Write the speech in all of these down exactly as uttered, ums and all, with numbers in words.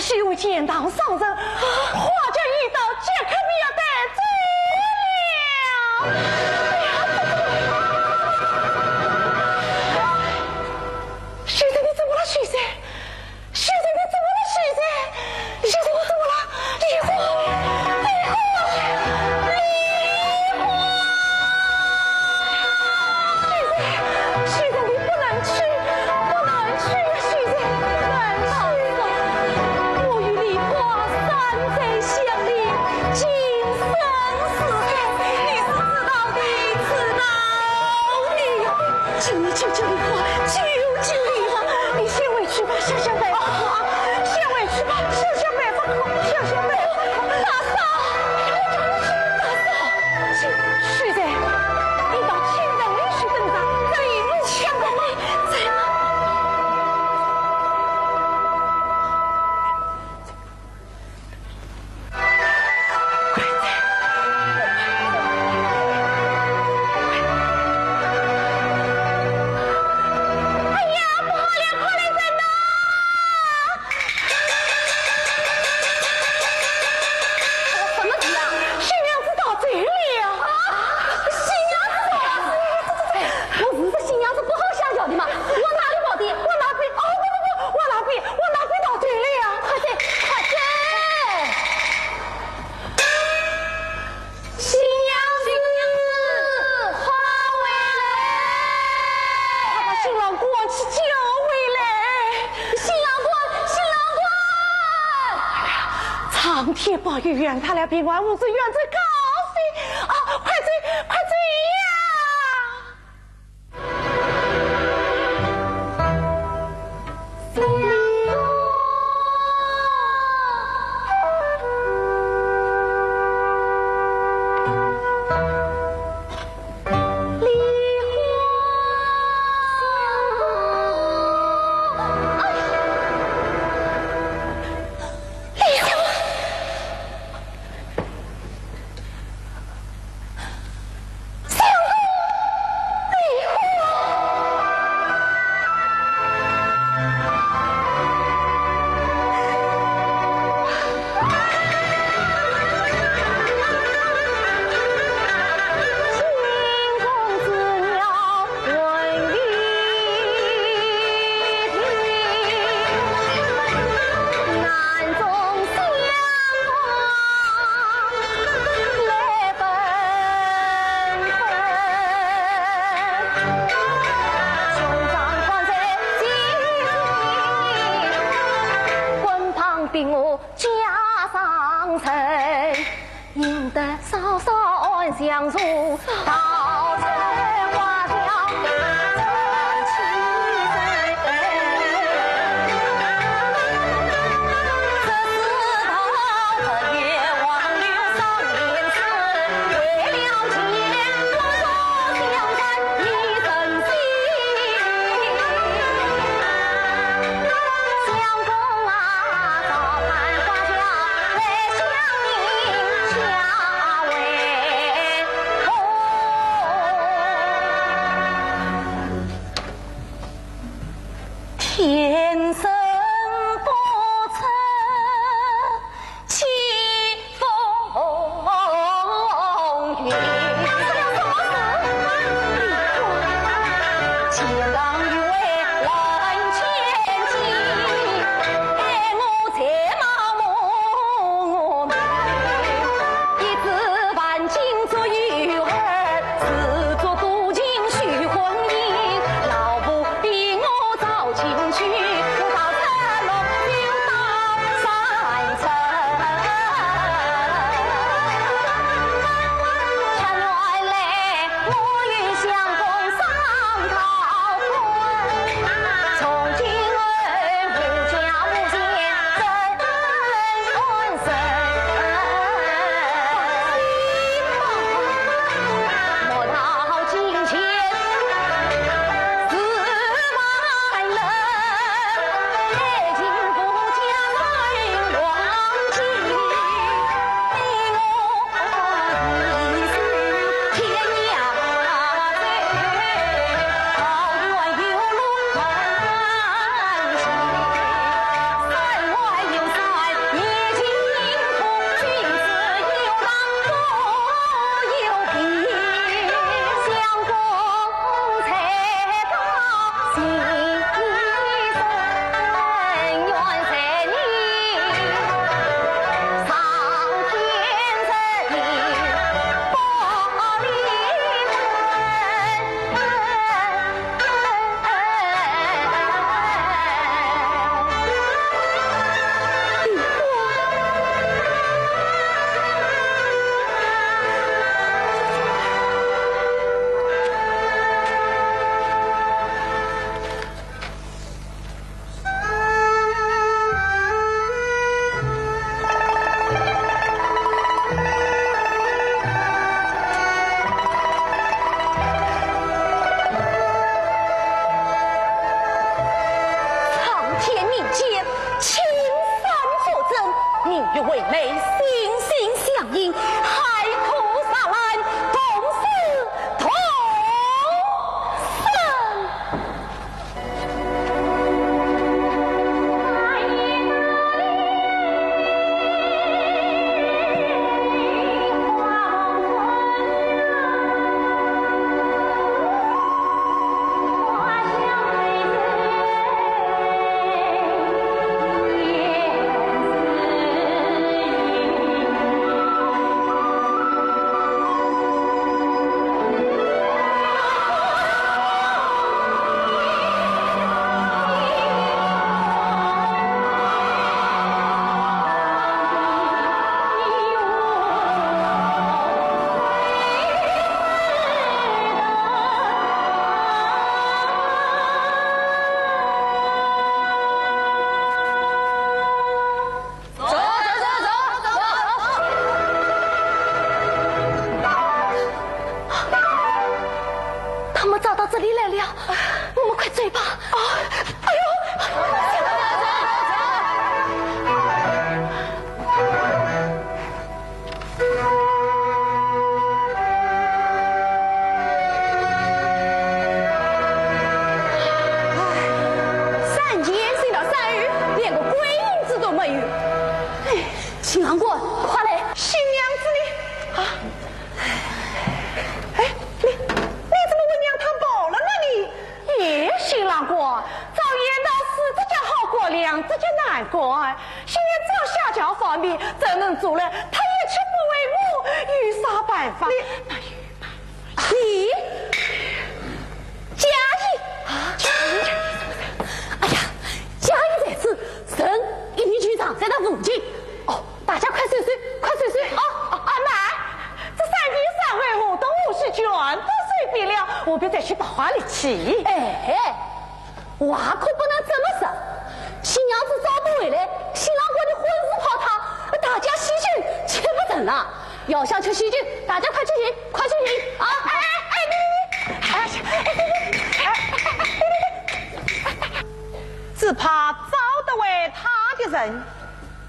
岂为钱塘商人，花轿已到，即刻便要带走了。秀才，你怎么了，秀才？秀才，你怎么了，秀才？秀才，你怎么了？李花，李花，李花！秀才，秀才，你不能去，不能去呀，秀才，不能去。我与李花三载相恋，今生死劫，你是知道的，知道的呀。 请你救救李花，救救李花！你先回去吧，想想办法啊！先回去吧，想想办法，想想办法！大嫂，大嫂，秀才，你到青藤里去等着，这一路相公，走。 哎呀，不好了，快来人呐！什么事啊？新娘子到这里了。啊，新娘子到了？哎，不是说新娘子不好相叫的吗？往哪里跑的？往哪边？哦，不不不，往那边，往那边到这里了。快点，快点！ 新娘子，快回来！快把新郎官去叫回来！新郎官，新郎官！苍天保佑，圆他了平安无事，远走高飞啊！快走，快走呀！这里来了，我们快追吧。啊，哎呦，走，走，走，走。哎，三天寻到三日，连个鬼影子都没有。哎，新郎官，快来！新娘子呢？啊？哎，你，你怎么会让她跑了呢？你？ 咦，新郎官，早言道四只脚好过两只脚难过，新娘子下轿方便，怎能阻拦？她一去不回屋，有啥办法？你，那有办法。咦，嘉义？啊，嘉义？哎呀，嘉义在此，人一定就藏在那附近。哦， 大家快搜搜，快搜搜！哦，哦，阿妹，这三天三夜我都无事全都搜遍了，何必再去白花力气？哎，话可不能这么说。新娘子早不回来，新郎官的婚事泡汤，大家喜酒吃不成了。要想吃喜酒，大家快去寻，快去寻啊！哎，哎，哎，你，你，你，哎，哎，哎，你，你，你。只怕招得回她的人，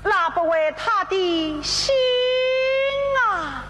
拉不回她的心啊。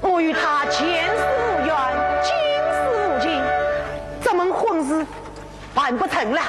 我与她前世无冤，今世无情，这门婚事办不成了。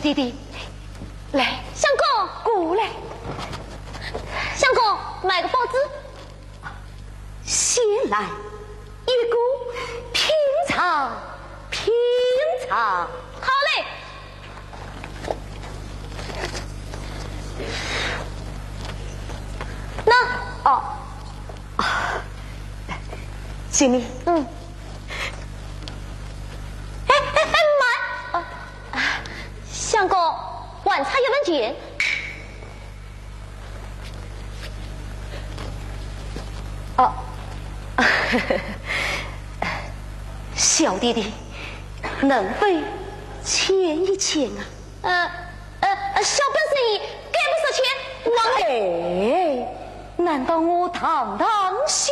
弟弟，来，相公，过来。相公，买个报纸。先来一个品尝，品尝。好嘞。那，哦，啊，请你。嗯。哎，哎，哎，慢！啊，啊，相公，还差一文钱。哦，小弟弟，能否签一签啊？呃，呃，呃，小本生意，概不收钱，我……哎，难道我堂堂秀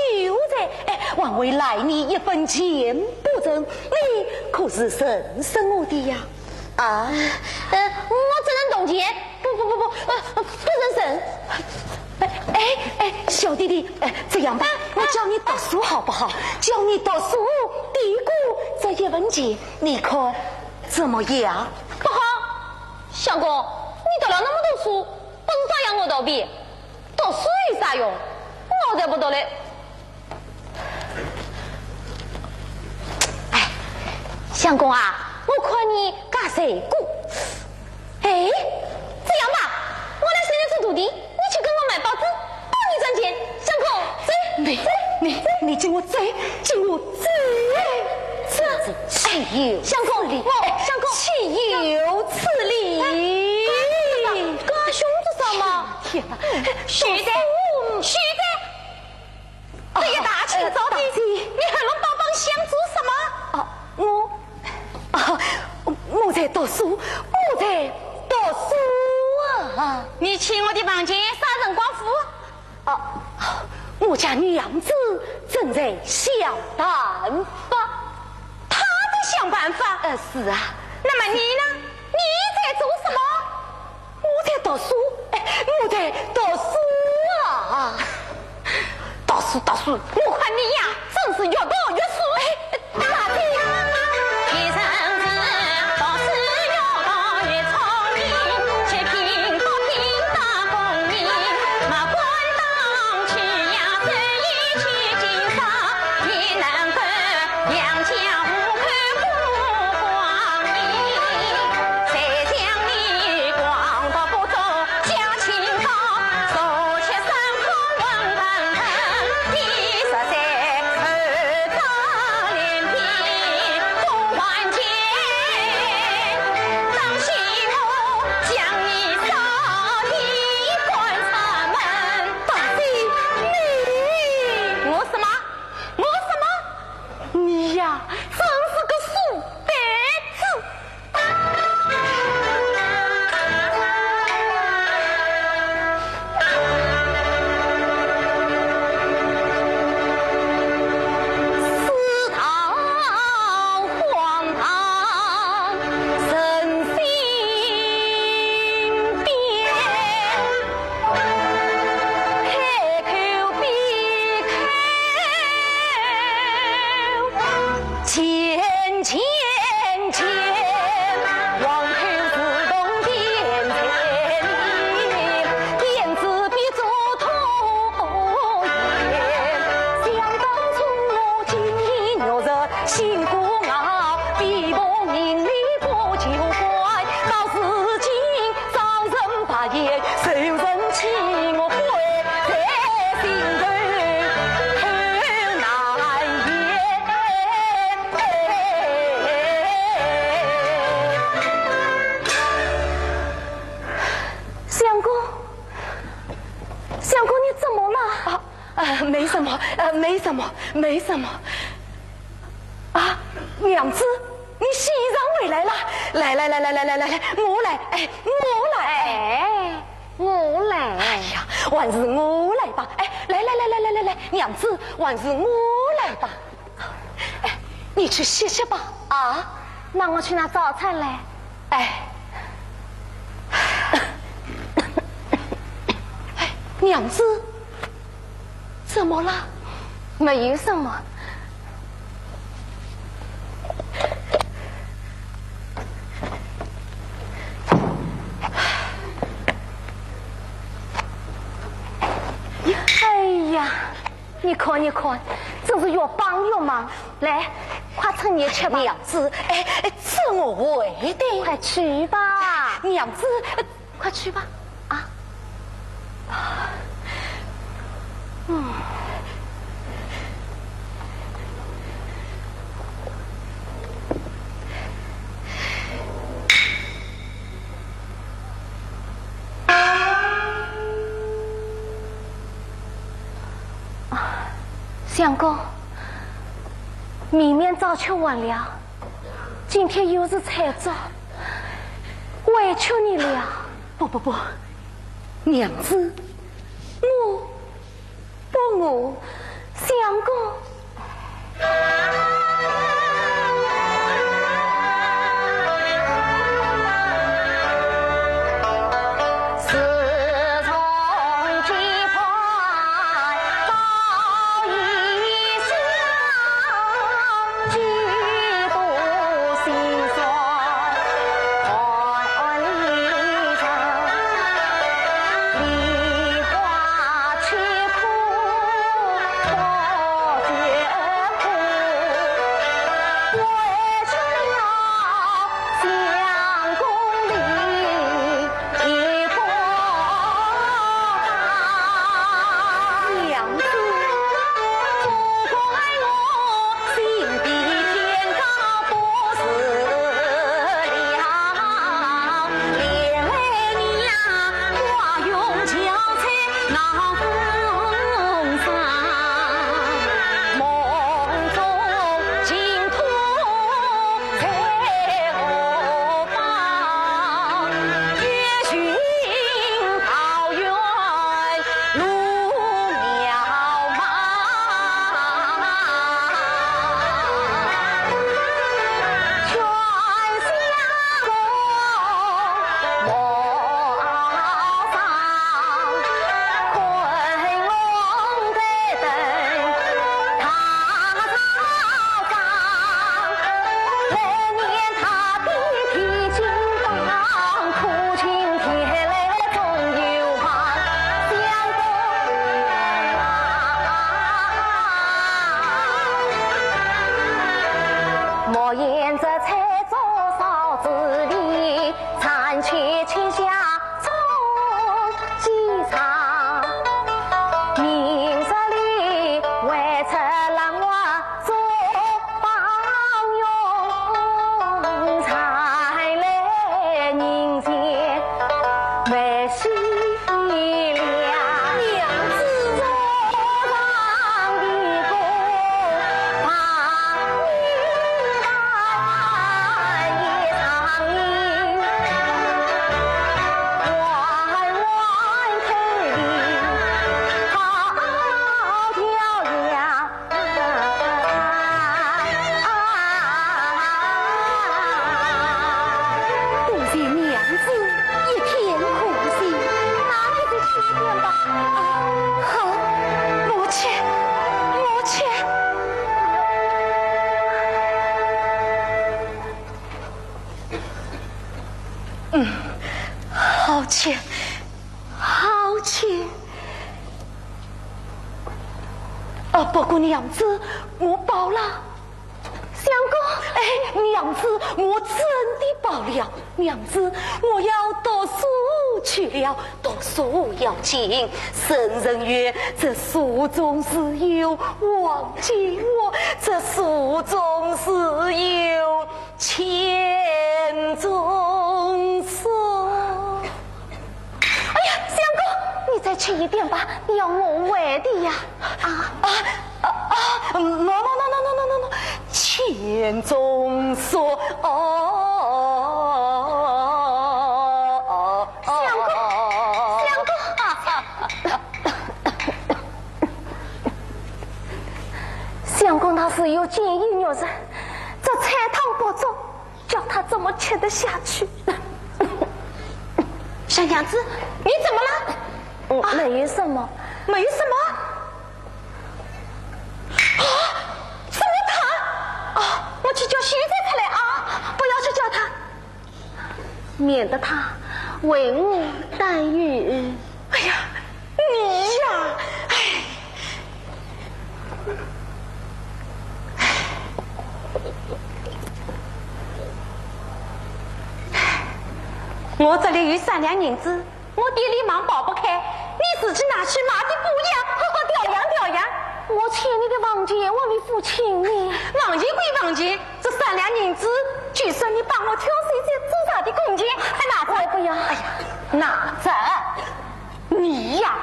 才，哎，还会赖你一分钱不成？你可是认识我的呀？啊？呃，我只认铜钱，不，不，不，不，呃，不认人。哎，哎，小弟弟，哎，这样吧，我教你读书好不好？教你读书，抵过这一文钱，你看怎么样？不好，相公，你读了那么多书，不是照样我倒闭？读书有啥用？我才不读嘞。哎，相公啊，我看你介罪过。哎，这样吧，我来收你做徒弟，你去给我卖报纸，帮你赚钱。相公，走，你，走，你，走。你给我走，给我走！这，这岂有相公，此理！我，相公，岂有此理！哎，干啥？干啥？凶做啥嘛？天哪！许仙，许仙，这一大清早的，啊，呃，大姐。你还弄梆梆响做什么？啊，我，啊，我在读书，我在读书啊。你去我的房间啥辰光赴？啊，我家娘子正在想办法。她在想办法？呃，是啊。那么你呢？你在做什么？ 我在读书，哎，我在读书啊！读书，读书，我看你呀，真是越读越书。哎，大姐。大姐，你，我什么？ 我什么？你呀，真是个书呆子。世道荒唐，人心变。 开口闭口，钱钱钱，黄口自动变财命，点子必做土掩。想当初我金衣玉食心肝熬，比伯名利不求官，到如今 遭人白眼，受人欺，我悔在心头，口难言。相公，相公，你怎么了？啊，啊，没什么，啊，没什么，没什么。啊，娘子，你喜上回来了。来来来来来来来来，我来，哎，我来。哎，我来。哎呀，还是我来吧。哎，来来来来来来来，娘子，还是我来吧。哎，你去歇歇吧。啊，那我去拿早餐来。哎，哎，娘子，怎么了？没有什么。你看，你看，真是越帮越忙。来，快趁热吃吧。娘子，哎，哎，这我会的。快去吧。娘子，呃，快去吧。啊。嗯。 相公，明明早吃晚了，今天又是菜粥，委屈你了。不，不，不，娘子，我，不，我，相公。 莫言这菜粥烧之里，暂且吃下充饥肠。明日里外出让我做保用，才来迎接。 多谢娘子一片苦心。那你就吃一点吧。啊，好，我吃，我吃。嗯，好吃，好吃。啊，不过娘子，我饱了。 相公。哎，娘子，我真的饱了。娘子，我要读书去了，读书要紧。圣人云，这书中自有黄金屋，这书中自有钱钟书。 哎呀，相公，你再吃一点吧，你要饿坏的呀。啊。啊，啊，啊，no, no, no, no, no, no, no, no，钱钟书，哦，哦，哦，相公，相公。相公他是有见义勇人，这菜汤不足， 叫他怎么吃得下去？小娘子，你怎么了？嗯，啊，没有什么。没有什么？啊，怎么他？啊，我去叫秀才出来啊！不要去叫他，免得他为我担忧。哎呀，你呀，哎。我这里有三两银子，我店里忙跑不开，你自己拿去买点布呀，好好调养调养。我欠你的房钱还没付清呢。房钱归房钱，这三两银子，就算你帮我挑水做茶的工钱，还拿着。我不要。哎呀，拿着。你呀，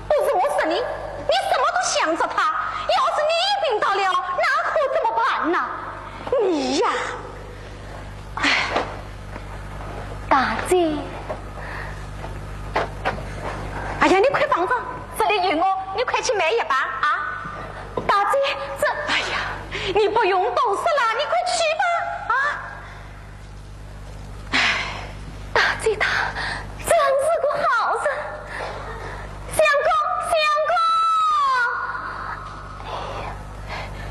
不是我说你，你什么都向着他。要是你病倒了，那可怎么办呢？你呀，哎。大姐。哎呀，你快放着，这里有我，你快去买一把啊。大姐，这，哎呀，你不用多说了，你快去吧，啊。 大姐她真是个好人。相公，相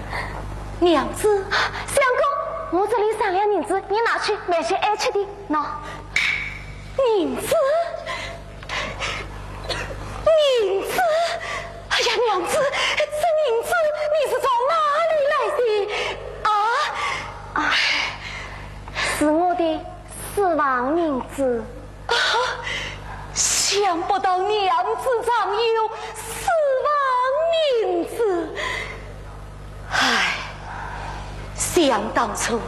公！娘子。相公，我这里三两银子，你拿去买些爱吃的，喏。银子？银子？哎呀，娘子，这银子你是从哪里来的？啊？啊，是我的 私房银子。啊，想不到娘子藏有私房银子。唉，想当初，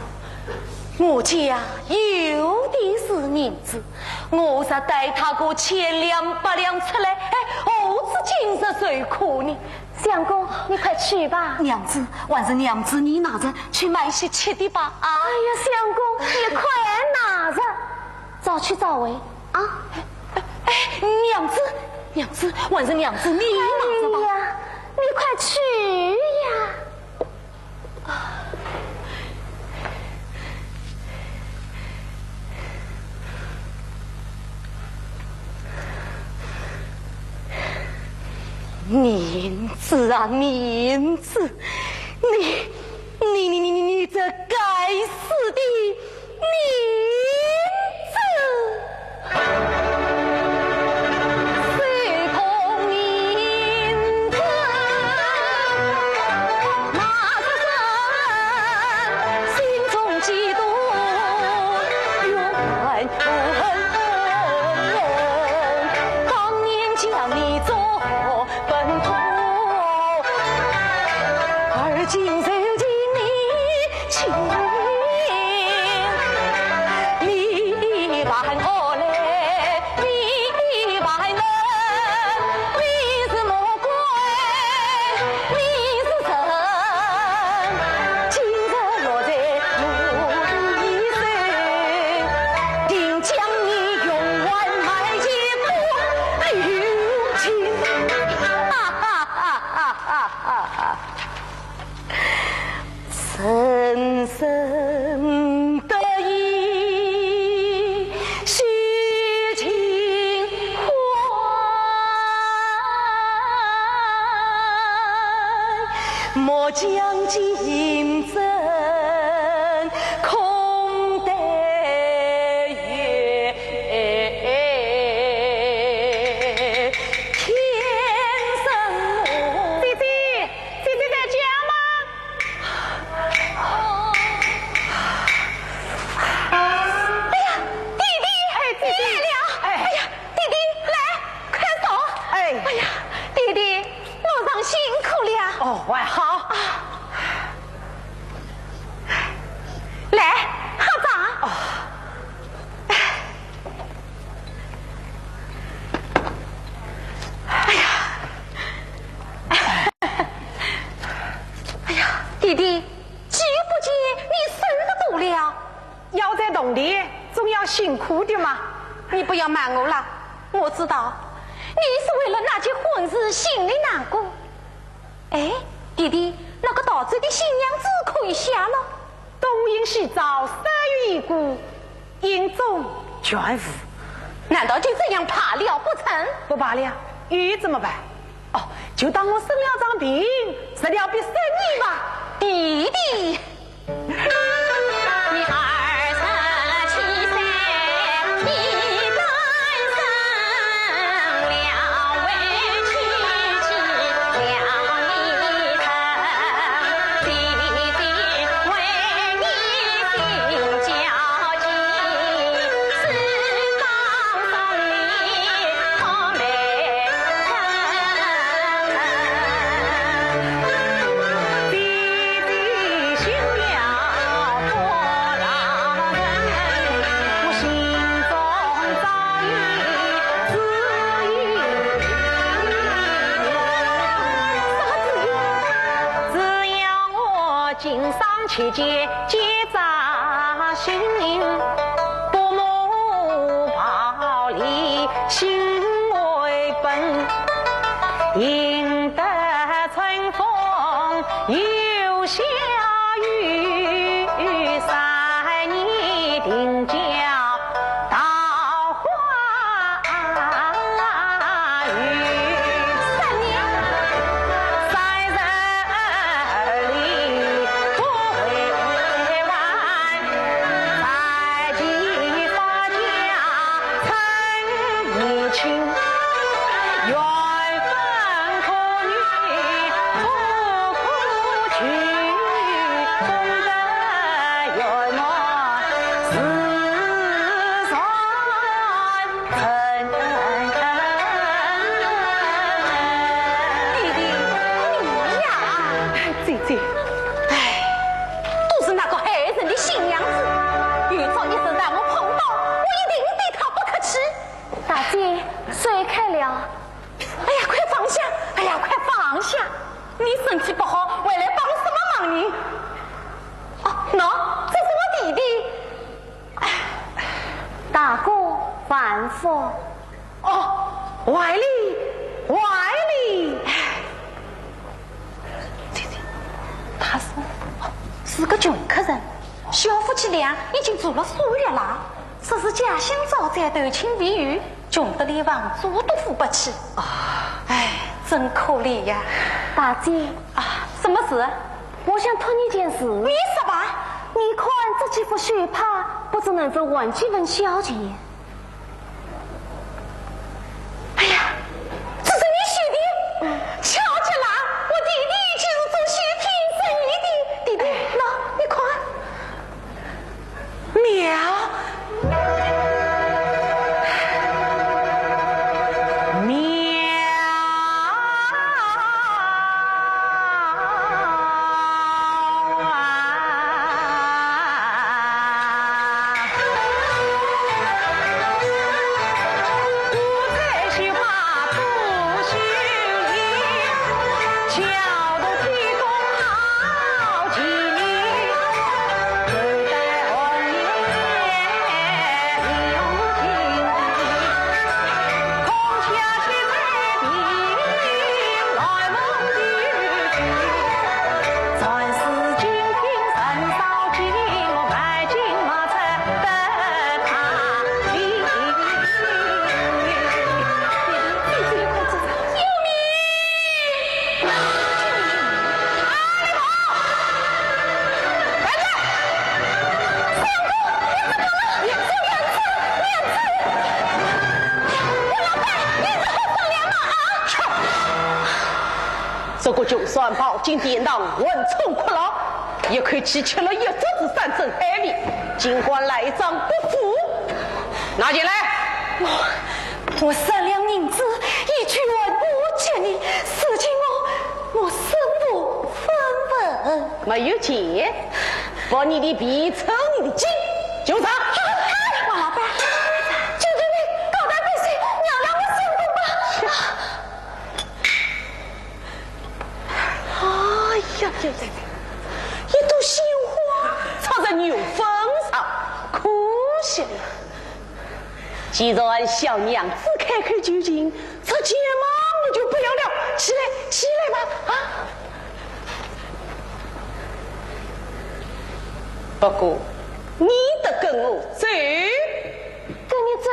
我家有的是银子，我若带他个千两百两出来，哎，何止今日受苦呢？ 相公，你快去吧。娘子，还是娘子你拿着去买些吃的吧，啊。哎呀，相公，你快拿着，早去早回，啊。哎，娘子，娘子，还是娘子你拿着吧。哎呀，你快去呀。 银子啊，银子，你，你，你，你，你，你这该死的银子！ 人生得意须尽欢，莫将金针空对月。天生我姐姐，姐姐在家吗？ 哎呀，弟弟，哎，姐姐。你来了。哎。哎呀，弟弟，来，快坐。哎。哎呀，弟弟，路上辛苦了。哦，还好。啊。来，喝茶。哦。 哎呀，哎呀，弟弟，久不见，你瘦得多了。要在洞里，总要辛苦的嘛。你不要瞒我了，我知道，你是为了那件婚事心里难过。 哎，弟弟，那个逃走的新娘子可有下落？东瀛西找，三月已过，影踪全无。难道就这样罢了不成？不罢了，又怎么办？哦，就当我生了场病，值了笔生意吧。弟弟，欣赏其间皆扎心，不慕暴利心为本，赢得春风又下雨，三年定交 桃花雨。三年。三十而立不为晚，在其发家趁年轻，缘分可遇不可去，功德圆满自然 弟弟，你呀！姐姐，哎，都是那个害人的新娘子，有朝一日让我碰到，我一定对她不客气。大姐，水开了。哎呀，快放下！哎呀，快放下！你身体不好，还来帮什么忙呢？哦，喏，这是我弟弟。 大哥万福。哦，怀里，怀里。姐姐，他是，是个穷客人，小夫妻俩已经住了数月了，说是家乡遭灾，投亲未遇，穷得连房租都付不起。啊。哎，真可怜呀。大姐。啊，什么事？ 我想托你件事。你说吧。你看这几幅绣帕，不知能否还几分小钱？哎呀，这是你绣的？嗯。巧极了，我弟弟就是做绣品生意的。弟弟，哎。喏，你看。 妙，妙啊！这个穷酸包今天当混充阔佬，一口气吃了一桌子山珍海味，竟敢赖账不付。拿进来！我 我三两银子已全部给你，如今我，我身无分文。没有钱，把你的皮抽你的筋，就上。王老板，求求你高抬贵手，原谅我相公吧。哎呀呀呀呀！一朵鲜花插在牛粪上，可惜了。 既然小娘子开口求情，这钱嘛我就不要了。起来，起来吧，啊！不过，你得跟我走。跟你走？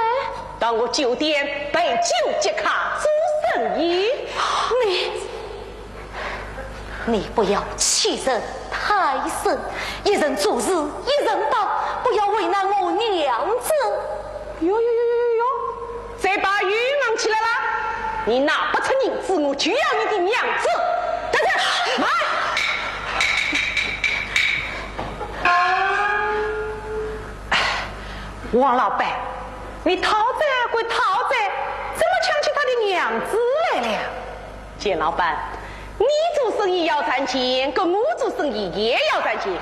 到我酒店陪酒接客做生意。你 你不要欺人太甚，一人做事一人当，不要为难我娘子。哟哟哟哟哟哟，嘴巴又硬起来了！你拿不出银子，我就要你的娘子！等等，慢！王老板，你讨债归讨债，怎么抢起他的娘子来了？ 钱老板，你做生意要赚钱，跟我做生意也要赚钱，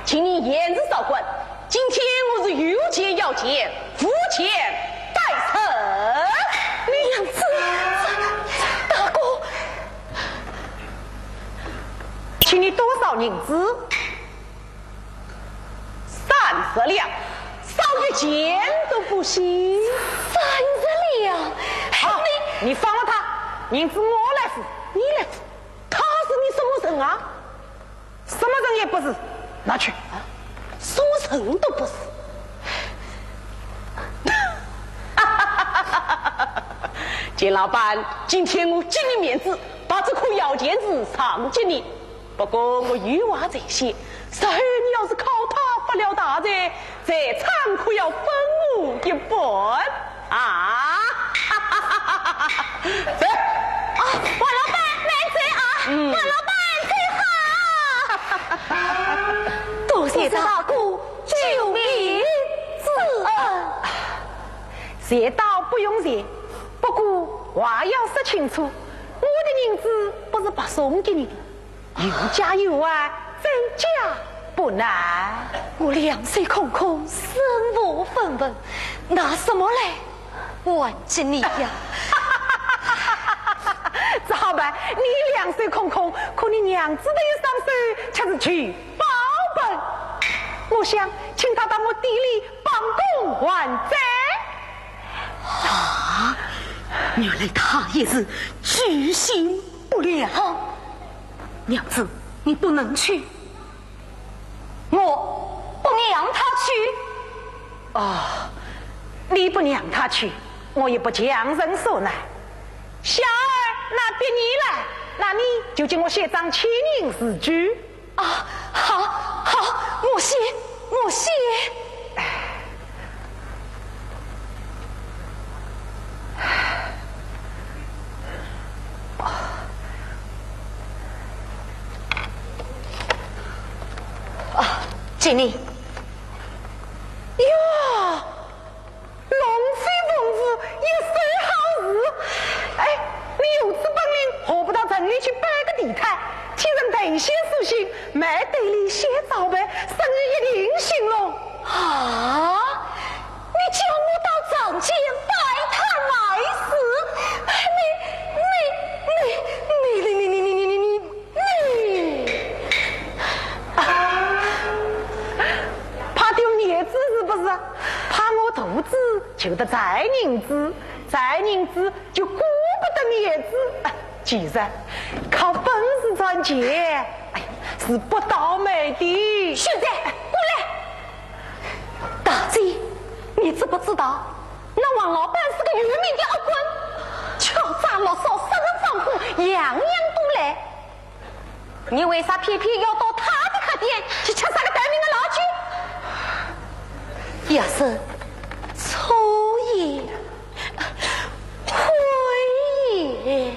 请你闲事少管。今天我是有钱要钱，付钱待人。娘子，大哥，请你多少银子？十两，少一钱都不行。三十两？好，你放了他，银子我来付，你来付，他是你什么人啊？什么人也不是，拿去。啊，什么人都不是。钱老板，今天我给你面子，把这颗药钳子让给你。 不过我有话在先，日后你要是靠他发了大财，财产可要分我一半啊！走。啊，王老板，慢走啊！嗯。王老板，走好！多谢大哥救命之恩。谢倒不用谢，不过话要说清楚，我的银子不是白送给你的。 有家有外，真假不难。我两手空空，身无分文，拿什么来还给你呀？只好吧，你两手空空，可你娘子的一双手却是聚宝盆。我想请她到我店里帮工还债。啊，原来她也是居心不良。 娘子，你不能去。我不让她去。哦，你不让她去，我也不强人所难。小二那逼你来，那你就给我写张千银字据。啊，好，好，我写，我写。 啊，给你。哟，龙飞凤舞，一手好字。哎，你有此本领，何不到城里去摆个地摊，替人代写书信，卖对联写招牌，生意一定兴隆。啊，你叫我到长街摆摊卖书？你，你，你，你，你，你，你，你，你，你，你，你，啊，怕丢银子是不是？怕我肚子就得赚银子，赚银子就顾不得面子。啊，既然靠本事赚钱，哎，是不倒霉的。现在过来。 大姐，你知不知道，那王老板是个有名的恶棍，敲诈勒索、杀人放火，样样都来。你为啥偏偏要到他的客店去吃他个待命的老酒？也是粗言秽语。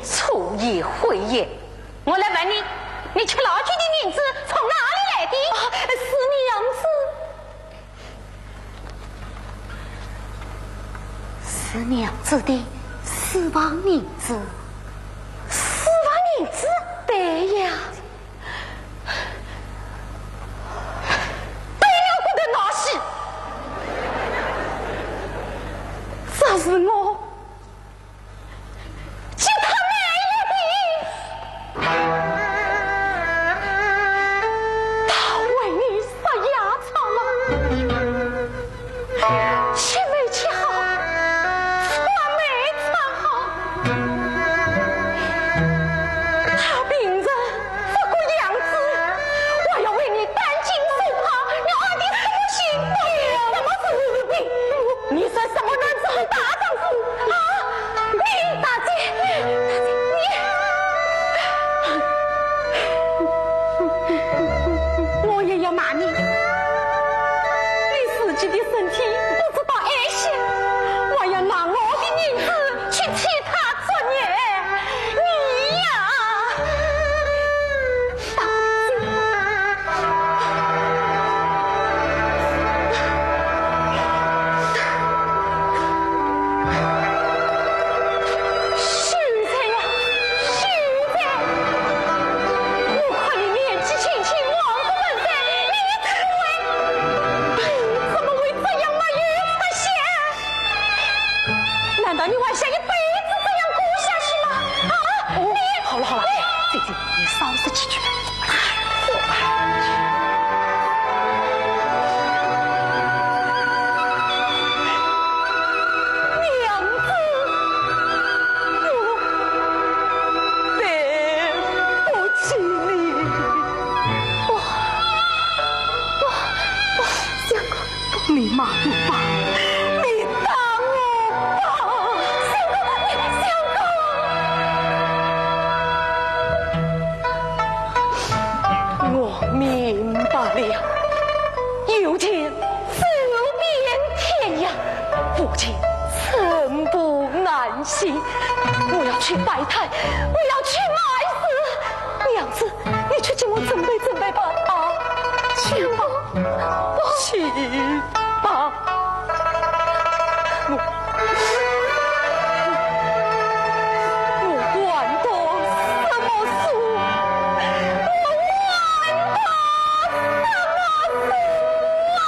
粗言秽语？我来问你，你吃老酒的银子从哪里来的？啊，是娘子。 是娘子的私房银子。私房银子？对呀。对了，我的老师，这是我 给他买来的。他为你杀夜唱啊，吃没吃好，穿没穿好。你打我吧！相公，你相公！我明白了，有天走遍天涯，父亲寸步难行，我要去摆摊，我要去卖诗。 娘子，你去替我准备准备吧，啊，去吧，去吧。我，我还读什么书？我还读什么书啊？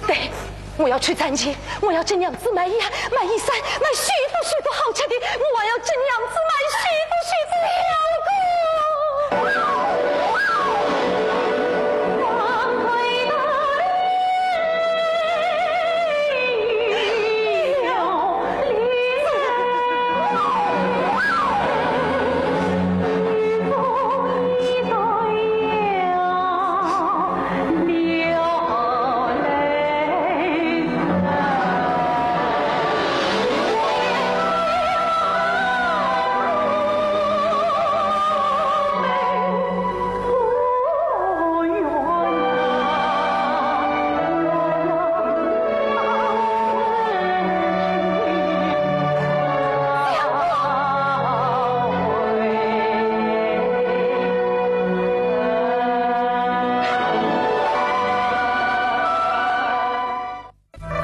对， 我要去赚钱，我要给娘子买鞋、买衣衫，买许多许多好吃的，我还要给娘子买许多许多香膏。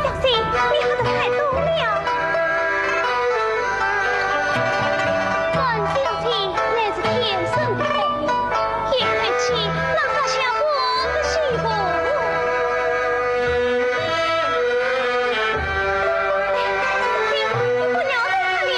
小姐，你喝得太多了。樊小姐乃是天生的美丽，一口气能发下半个西湖。哎，小姐，你不要再喝了。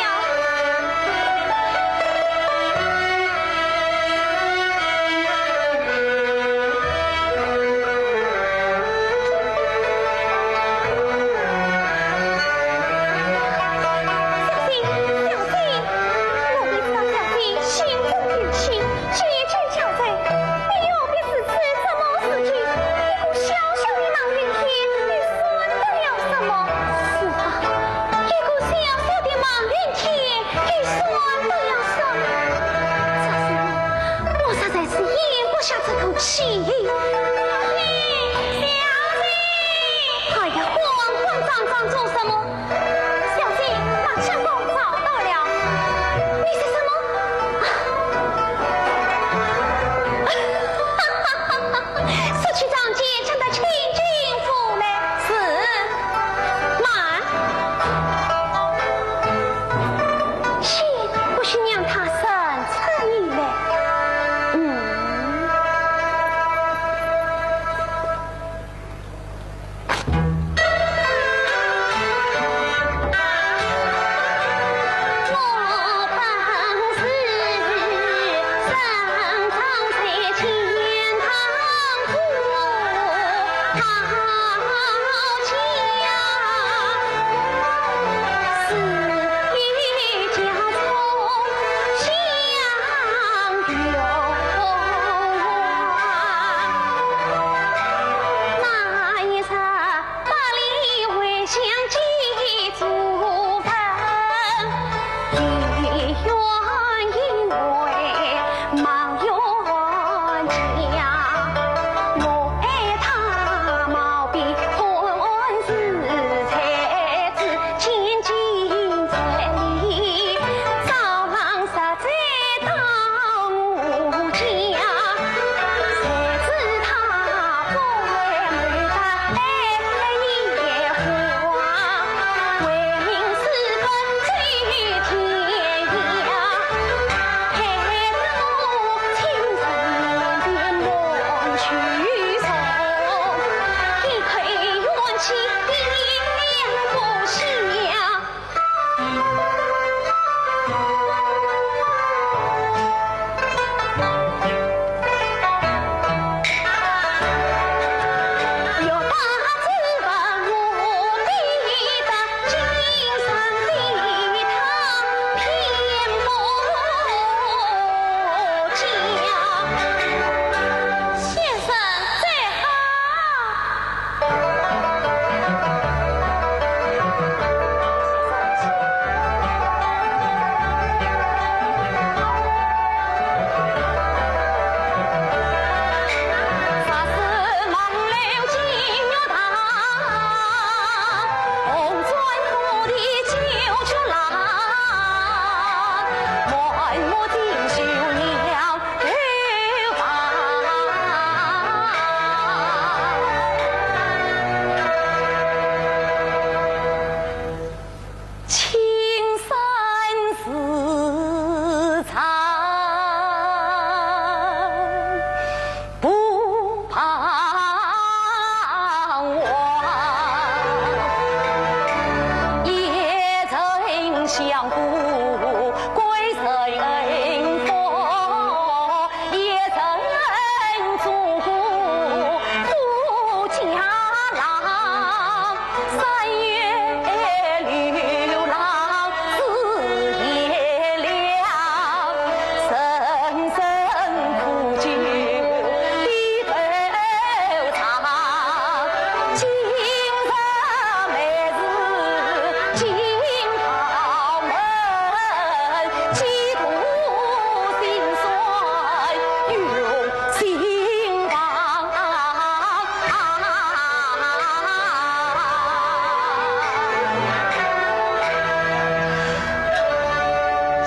小姐，小姐，我不知道小姐心中有情，结奸小人，你何必如此折磨自己？一个小小的望云天，你算得了什么？是啊，一个小小的望云天，你算得了什么？这是我，我实在是咽不下这口气。小姐，小姐。 哎呀，慌慌张张做什么？小姐，把相公找到了。你说什么？速去张姐请到清净府来。是。慢。先不许让她认出你来。嗯。 小姐，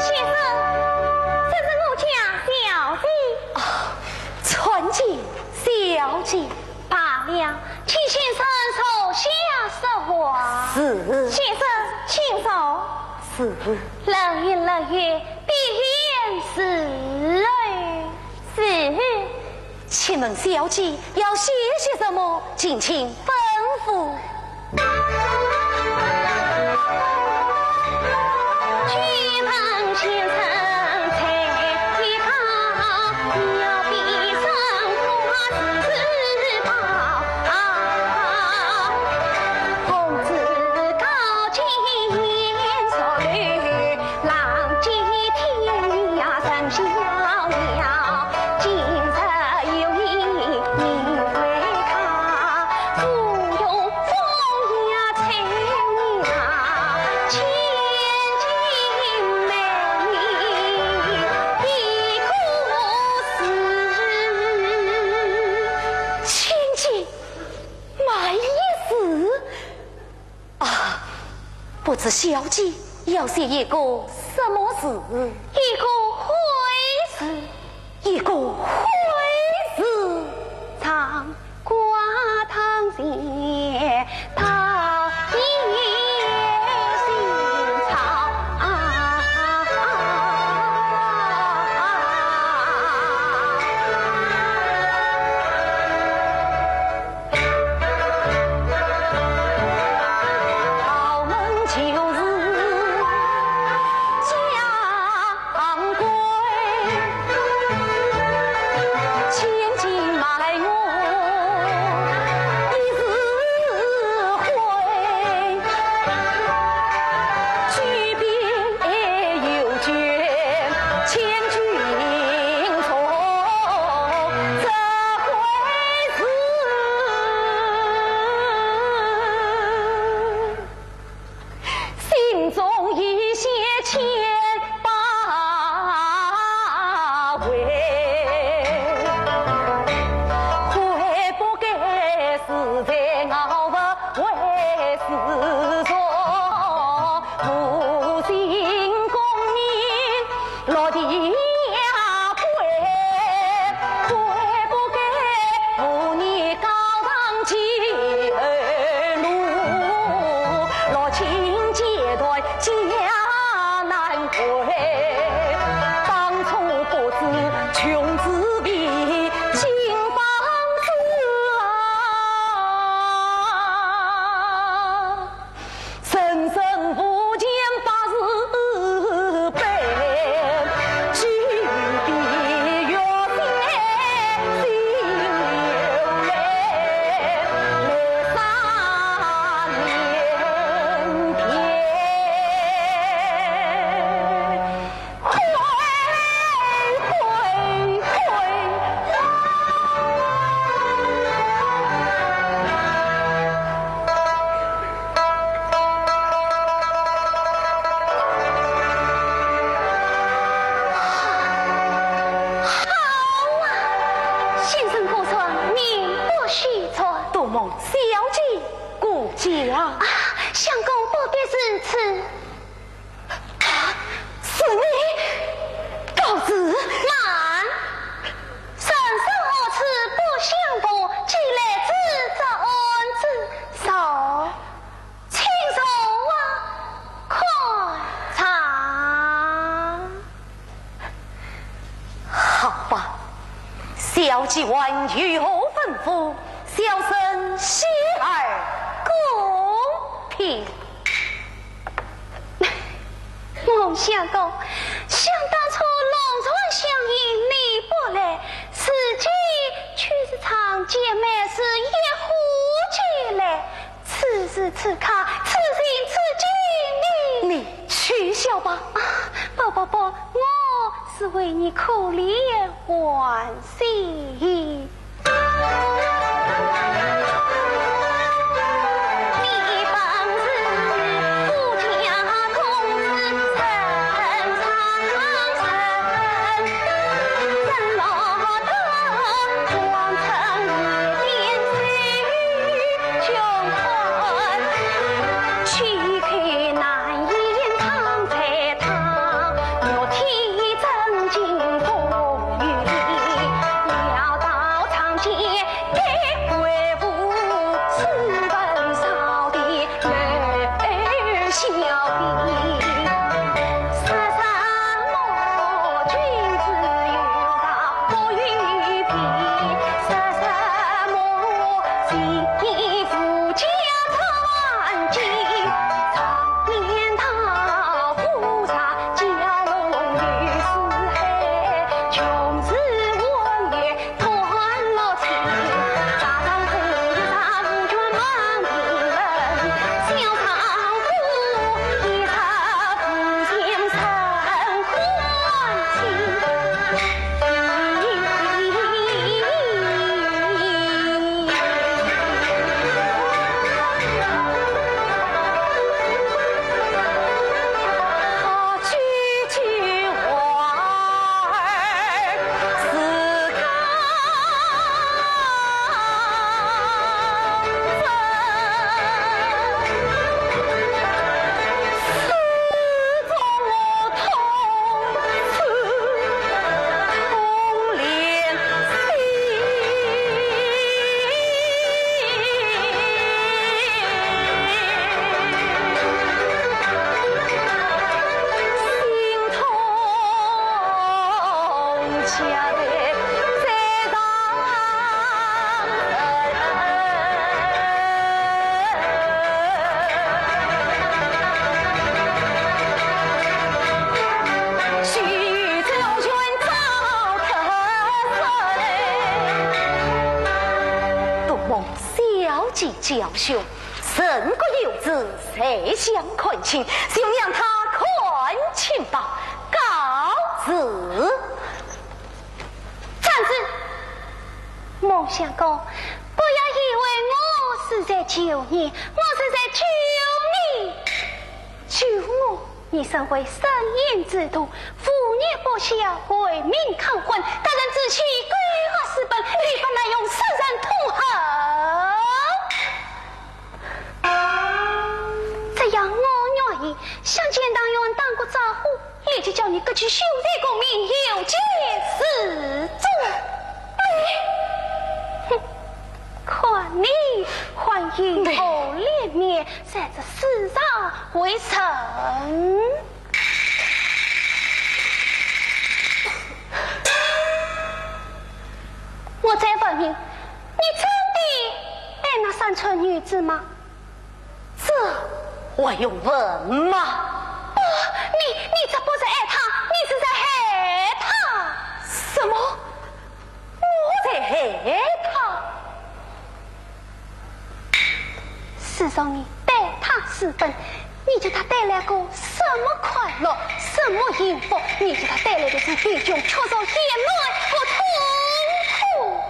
先生，这是我家小姐。啊，参见小姐。罢了，请先生坐下说话。是。先生，请坐。是。冷月，冷月，闭眼思来。是。 请问小姐要写些什么？尽情吩咐。千金，慢一字。 啊，不知小姐要写一个什么字？一个会字。一个会字。小姐还有何吩咐？小生洗耳恭听。孟相公，想当初龙船相迎你不来，如今却是仗剑美事一呼前来，此时此刻，此情此景，你……你取笑吧。啊，不不不，我是为你苦练还多蒙小姐教训，人各有志，谁相看清，就让他看清吧。告辞。站住！孟相公，不要以为我是在救你，我是在救你。救我？你身为生养之徒，父业不孝，为民抗昏，得人志气，改恶治本，你不能用世人痛恨。这样我愿意向钱塘县打个招呼， 立即叫你革去秀才功名，有罪自重。哎，哼，看你还有何脸面在这世上为人？我再问你，你真的爱那山村女子吗？ 这还用问吗？不，你，你这不是爱她，你是在害她。什么？我在害她？自从你待她私奔，你给她带来过什么快乐，什么幸福？你给她带来的是贫穷、屈辱、厌恶和痛苦。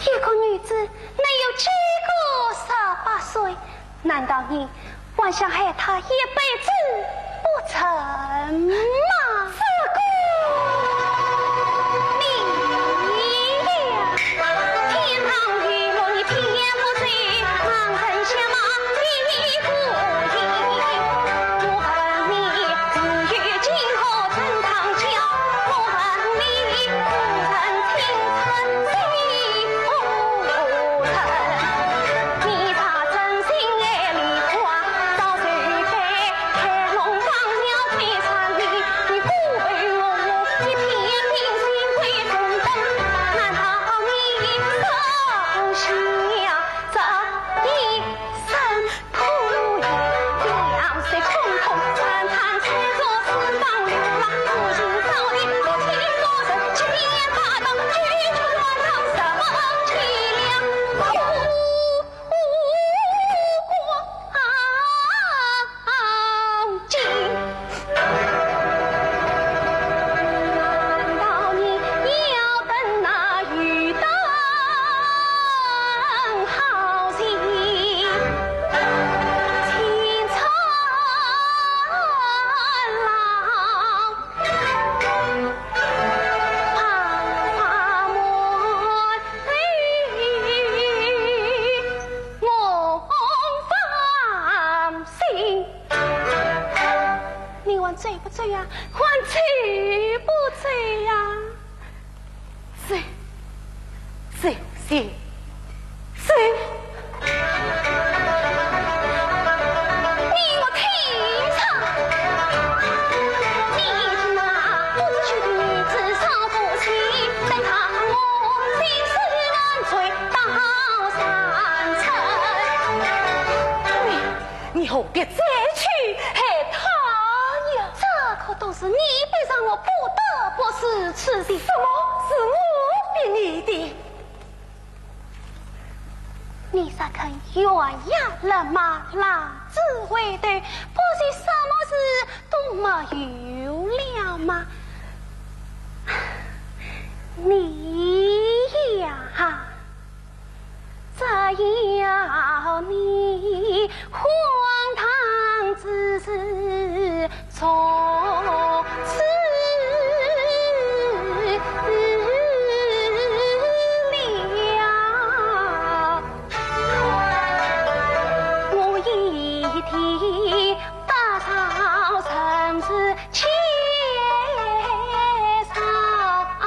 一个女子 能有几个十八岁？难道你还想害她一辈子不成吗？这个你呀！还走不走呀？走，走，走，走。你莫听他，你那不孝的女子少不起，等他我心事安全到山城。你，你何必再去害他呀？这可都是你逼着我不得不如此的。什么是我逼你的？你若肯悬崖勒马，浪子回头，不是什么事都没有了吗？你呀，只要你荒唐之事从此了，我一定不zal人事且zal人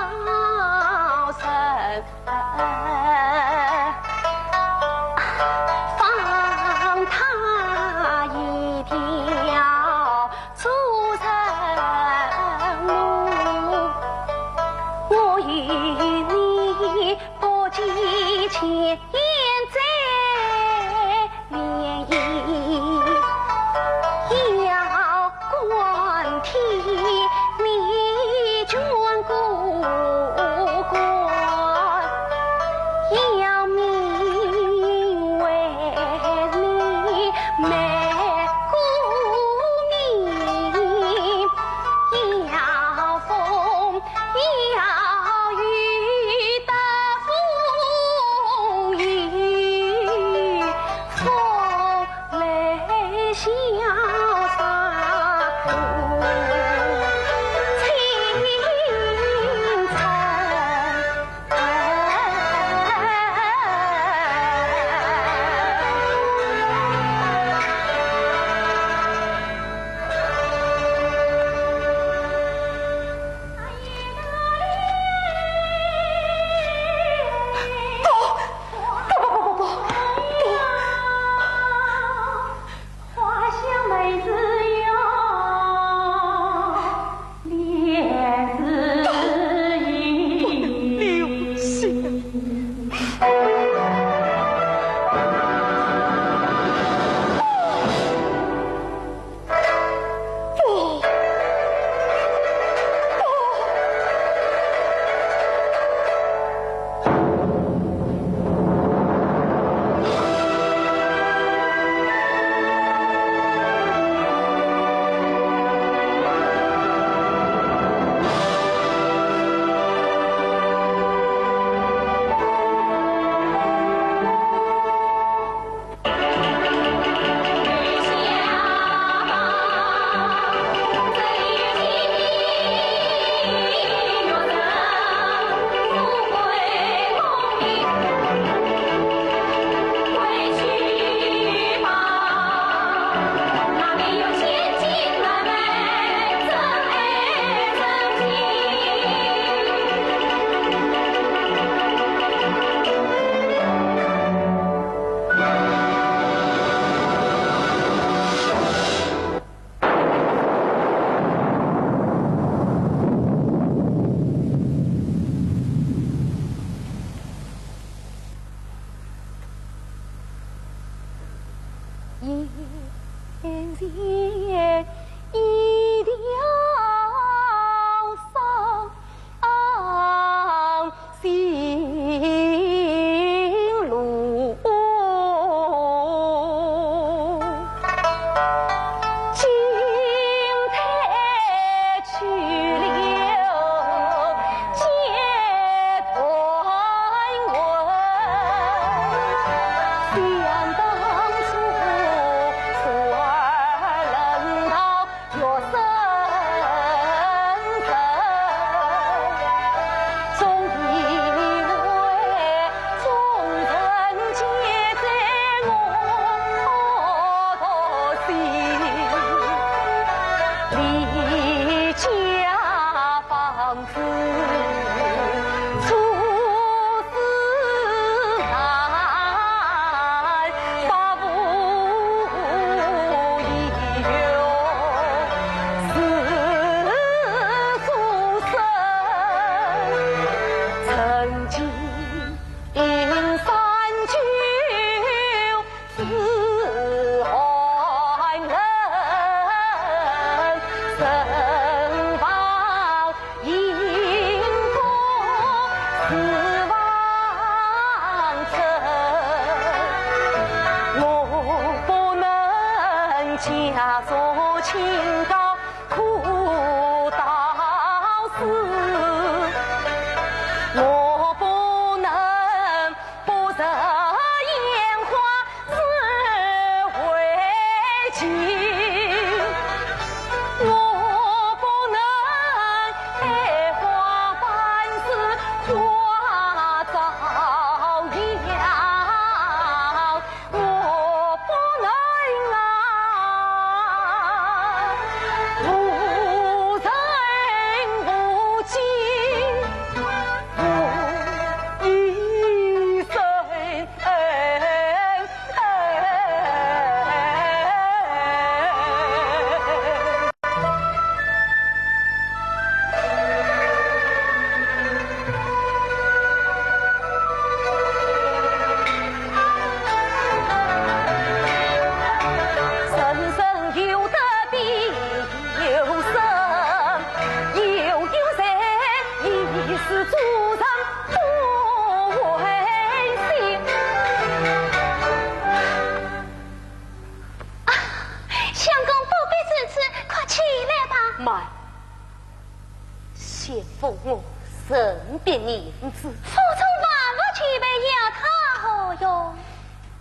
先付我银钿银子。府中万物俱备，要他何用？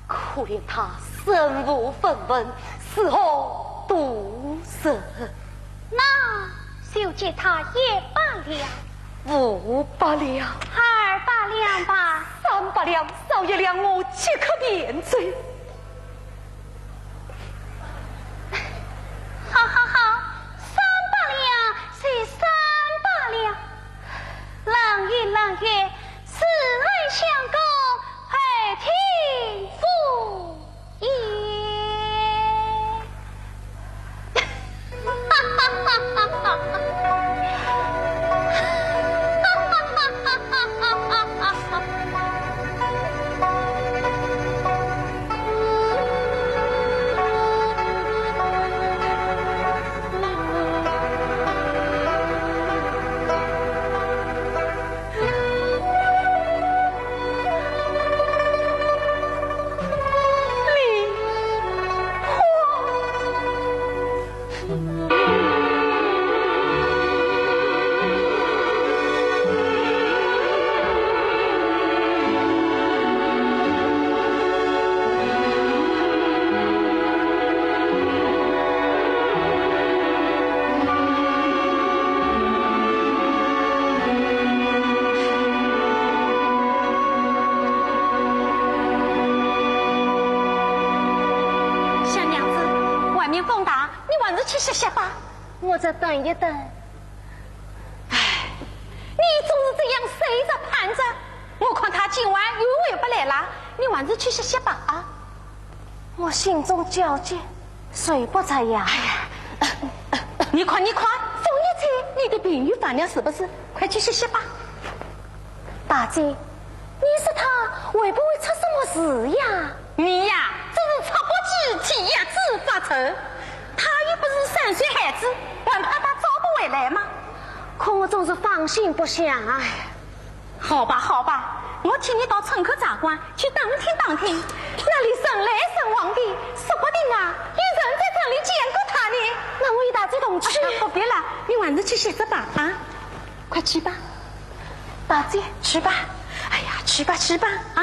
可怜他身无分文，如何度日？那就给他一百两。五百两。二百两吧。三百两，少一两我即刻便走。 好好好，三百两是三百两。冷月，冷月，此言相公，后听无言。哈哈哈哈哈哈！ 小娘子，外面风大，你还是去歇歇吧。我再等一等。唉，你总是这样守着盼着，我看他今晚又回不来了，你还是去歇歇吧啊。我心中焦急，睡不着呀。哎呀，你看，你看，风一吹，你的病又犯了是不是？快去歇歇吧。大姐，你说他会不会出什么事呀？ 你呀，真是出不起气呀，只发愁。他又不是三岁孩子，还怕他找不回来吗？可我总是放心不下啊。好吧，好吧，我替你到村口茶馆去打听打听，那里人来人往的，说不定啊，有人在这里见过他呢。那我与大姐同去。哎呀，不必了，你还是去歇着吧，啊。 快去吧。大姐，去吧。哎呀，去吧，去吧，啊。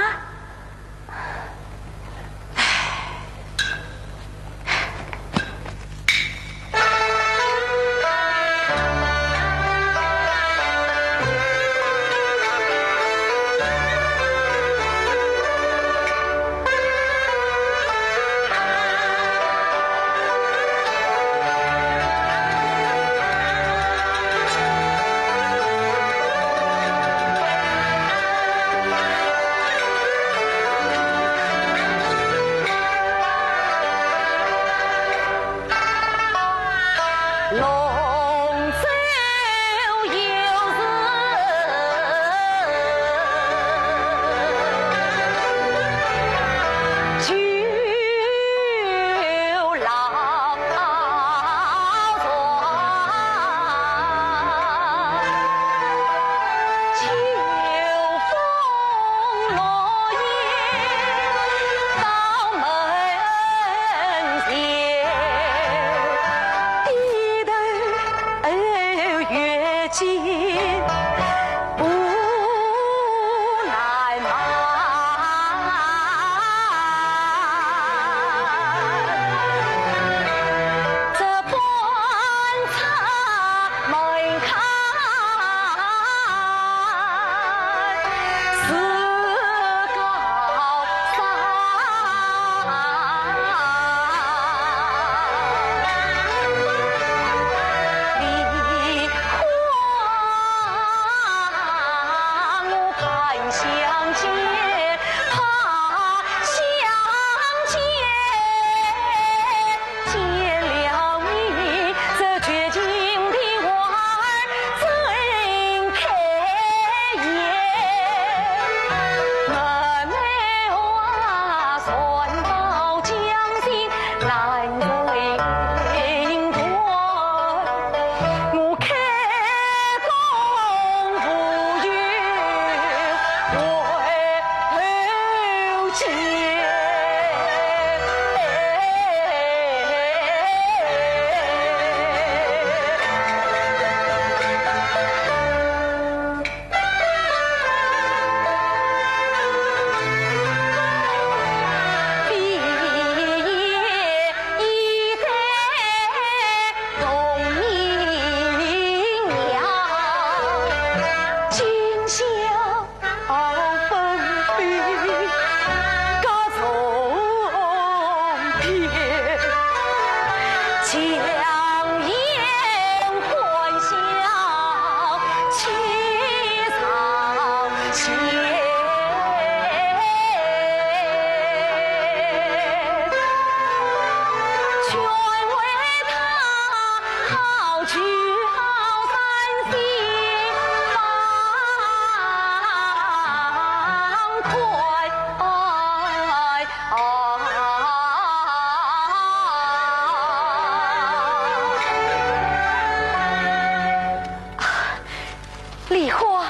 梨花，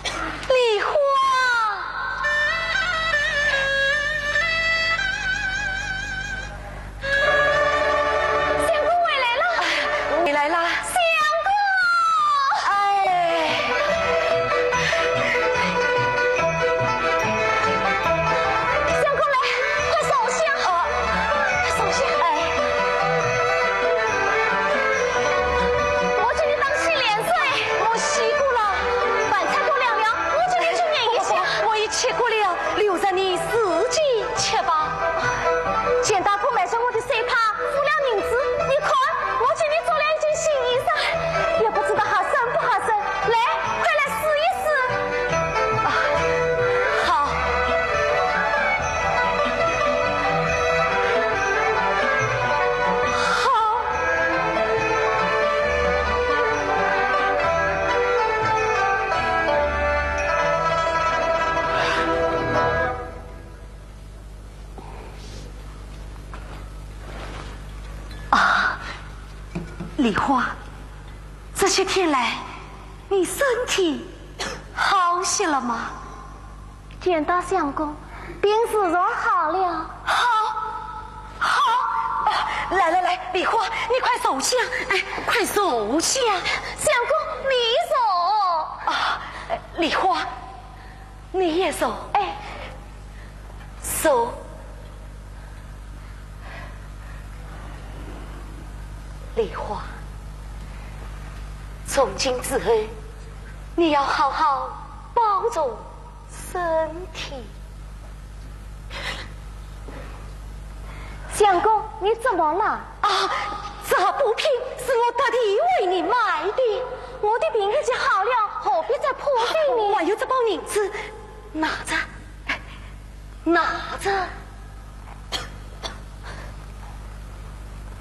梨花。 相公回来了。回来啦。相公！哎。相公来，快坐下。哦，坐下。哎。我给你当洗脸水。我洗过了。饭菜都凉了，我给你去捻一下。不，不，不，我已吃过了，留着你自己吃吧。钱大哥买下我的手帕， 付了银子，你看，我给你做了一件新衣裳，也不知道合身不合身。来，快来试一试。啊，好。好。 啊，梨花，这些天来，你身体好些了吗？见到相公，病自然好了。好，好，啊，来来来，梨花，你快坐下，哎，快坐下。相公，你坐。啊，梨花， 你也坐。哎。坐。梨花，从今之后，你要好好保重身体。相公，你怎么了？啊，这补品是我特地为你买的。我的病已经好了，何必再破费呢？还有这包银子， 拿着，拿着。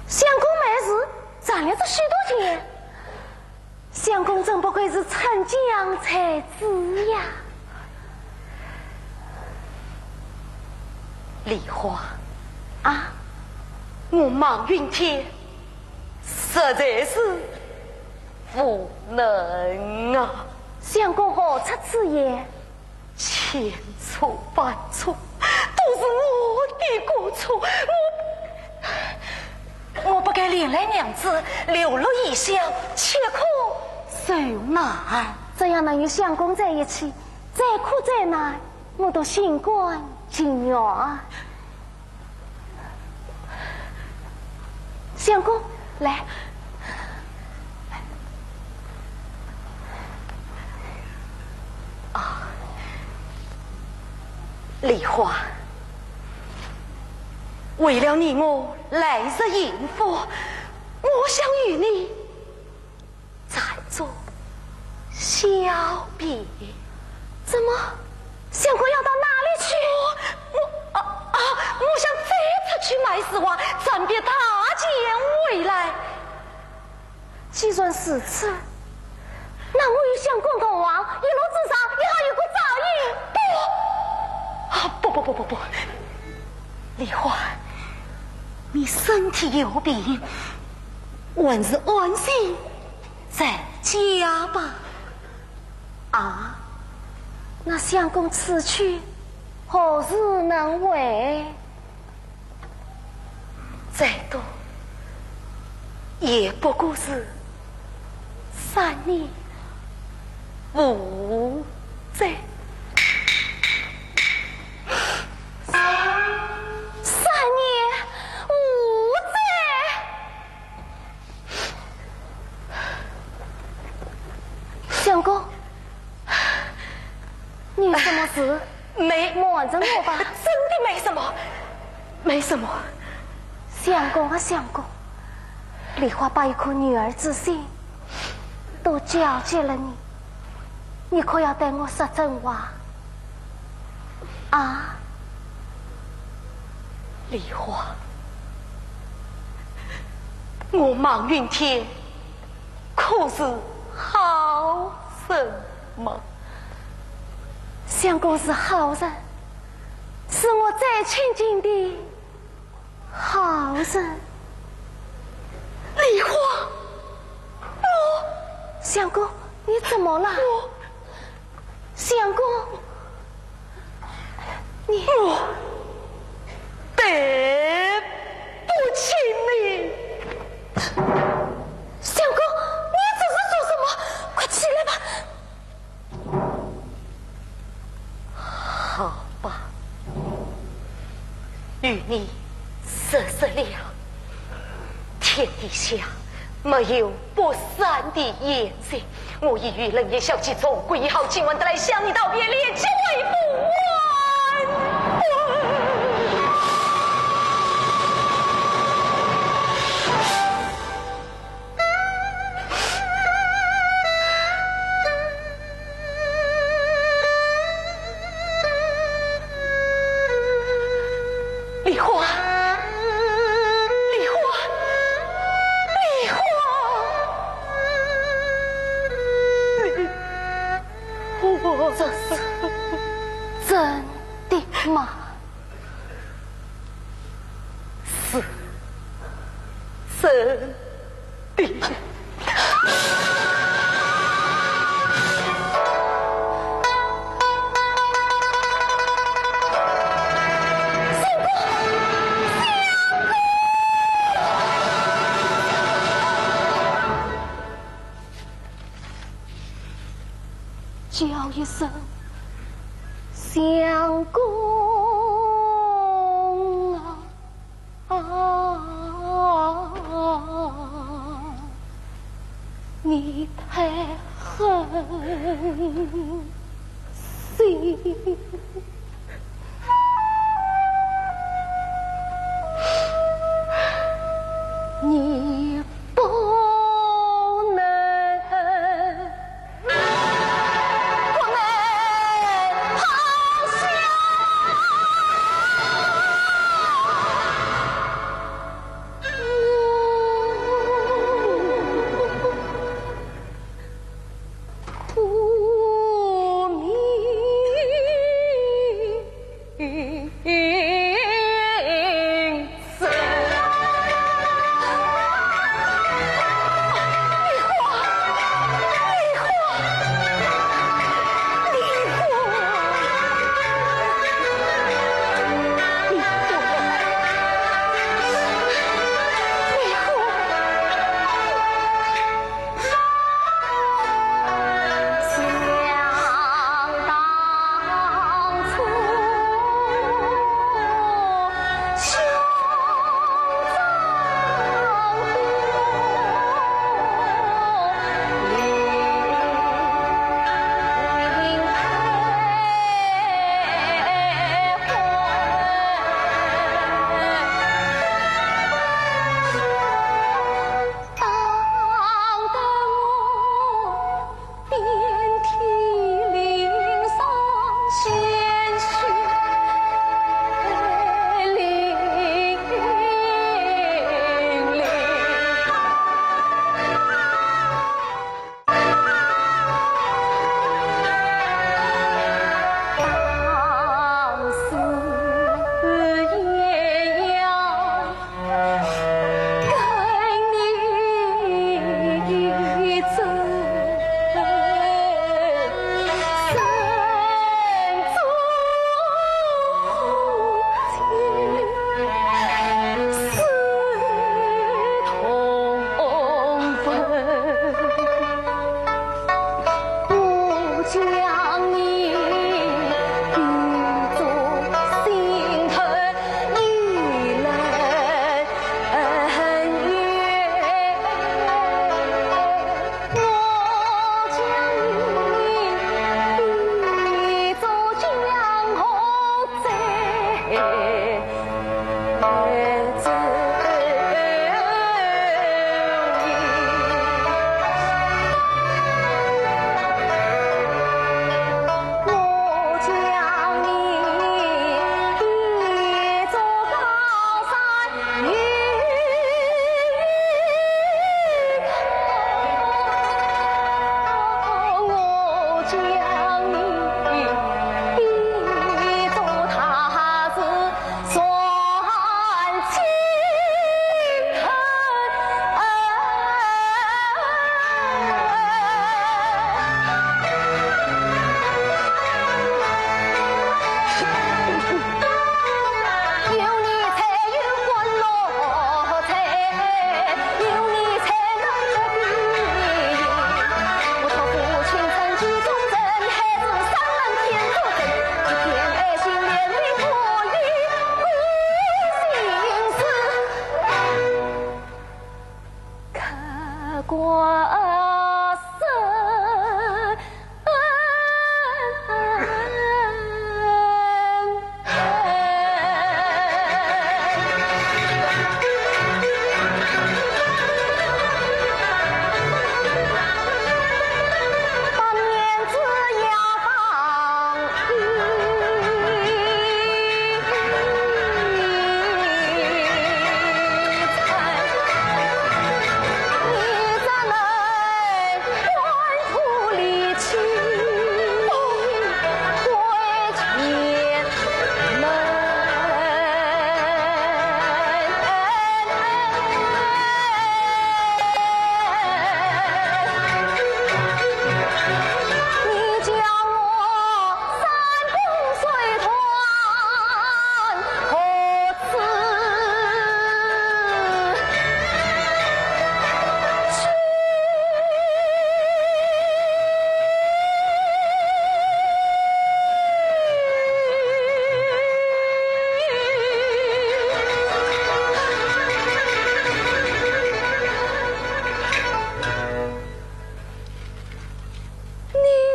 相公没事，赚了这许多钱，相公真不愧是参将才子呀。梨花，啊？我孟云天实在是无能啊。相公何出此言？ 千错万错，都是我的过错，我，我不该连累娘子流落异乡，吃苦受难。只要能与相公在一起，再苦再难，我都心甘情愿。 相公，来。啊，梨花，为了你我来日幸福，我想与你 暂作小别。怎么？相公要到哪里去？我，我，啊，啊，我想再出去卖丝袜，暂避大钱回来。既然如此，那我与相公同往，一路之上也好有个照应。不，啊，不，不，不，不，不。梨花，你身体有病，还是安心 在家吧。啊，那相公此去何时能回？再多也不过是三年无再。三年无再？ 相公，你有什么事？没。瞒着我吧。真的没什么，没什么。相公啊，相公，梨花把一颗女儿之心都交给了你，你可要对我说真话啊？ 梨花，我孟云天可是好人吗？相公是好人，是我最亲近的好人。梨花，我……相公，你怎么了？相公，你……我对不起你。相公，你这是做什么？快起来吧。好吧，与你说说了。 天底下没有不散的宴席，我已与冷夜小姐重归于好，今晚得来向你道别，列举为不晚婚。梨花，梨花，梨花，梨花。这是真的吗？是，真 叫一声相公啊！ 啊，你太狠心。你不能 不能抛下我苦命。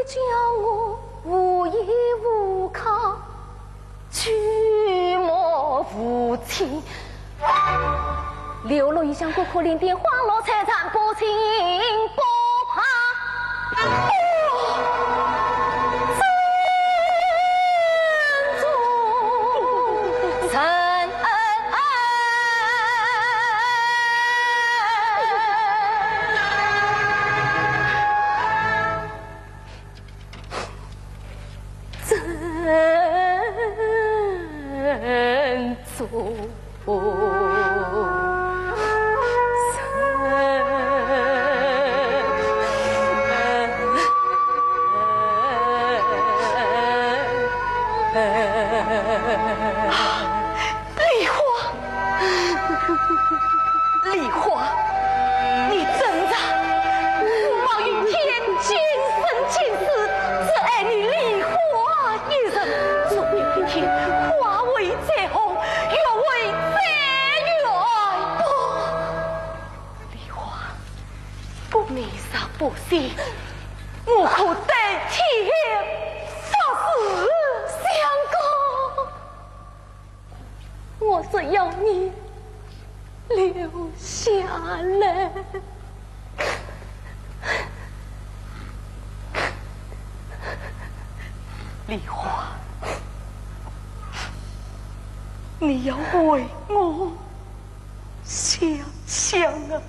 叫我无依无靠，举目无亲。刘罗一向苦苦伶仃，花落财产不清不白。哦，真正人。 真做人。 梨花，梨花，你真傻！我冒雨天，今生今世，只爱你梨花一人。终有一天，花会再红，月会再圆吧。梨花，不离不弃，我可对天发誓。相公。 我只要你留下来。梨花，你要为我想想啊。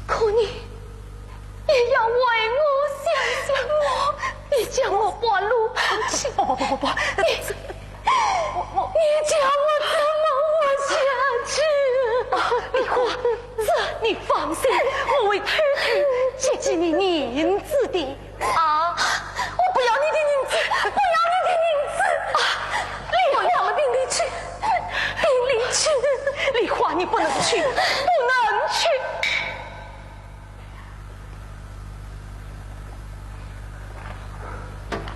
可你也要为我想想啊！你将我半路抛弃，不，不，不，不，不。你 我，我，你叫我怎么活下去？啊，梨花，这你放心，我会偷偷借给你银子的。啊，我不要你的银子，不要你的银子！啊，梨花，我们并离去，并离去。梨花，你不能去，不能去。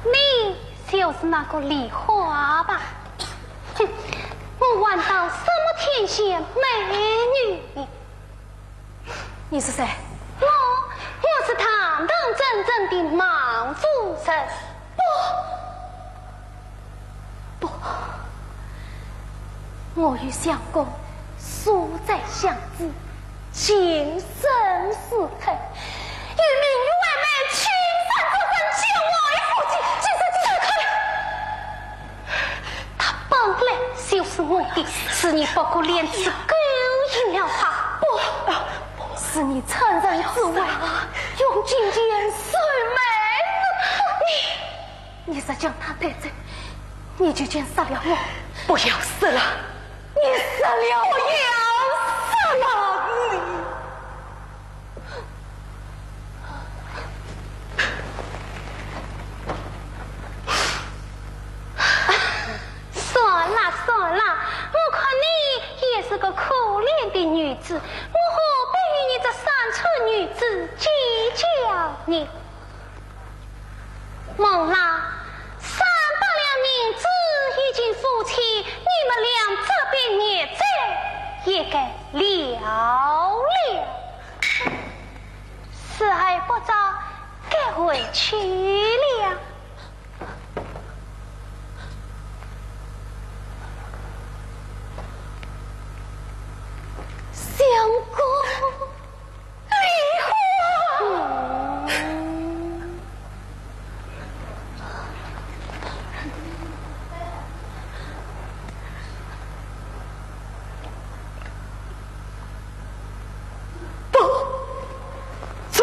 你就是那个梨花吧？哼，我还当什么天仙美女呢？你是谁？我，我是堂堂正正的孟夫人。不， 不，我与相公素斋相知，情深似海，与名誉爱美、青山之恨结为夫妻，今生今世。走开！她本来就是我的，是你不顾廉耻勾引了她。不，是你趁人之危，用金钱收买了她。你 你若将她带走，你就将杀了我。不要杀了！你杀了我！不要杀了你！算了算了，我看你也是个可怜的女子，我何必与你这山村女子计较呢？ 孟浪，三百两银子已经付清，你们两者的孽债也该了了。时还不早，该回去了。相公。 梨花。不，走。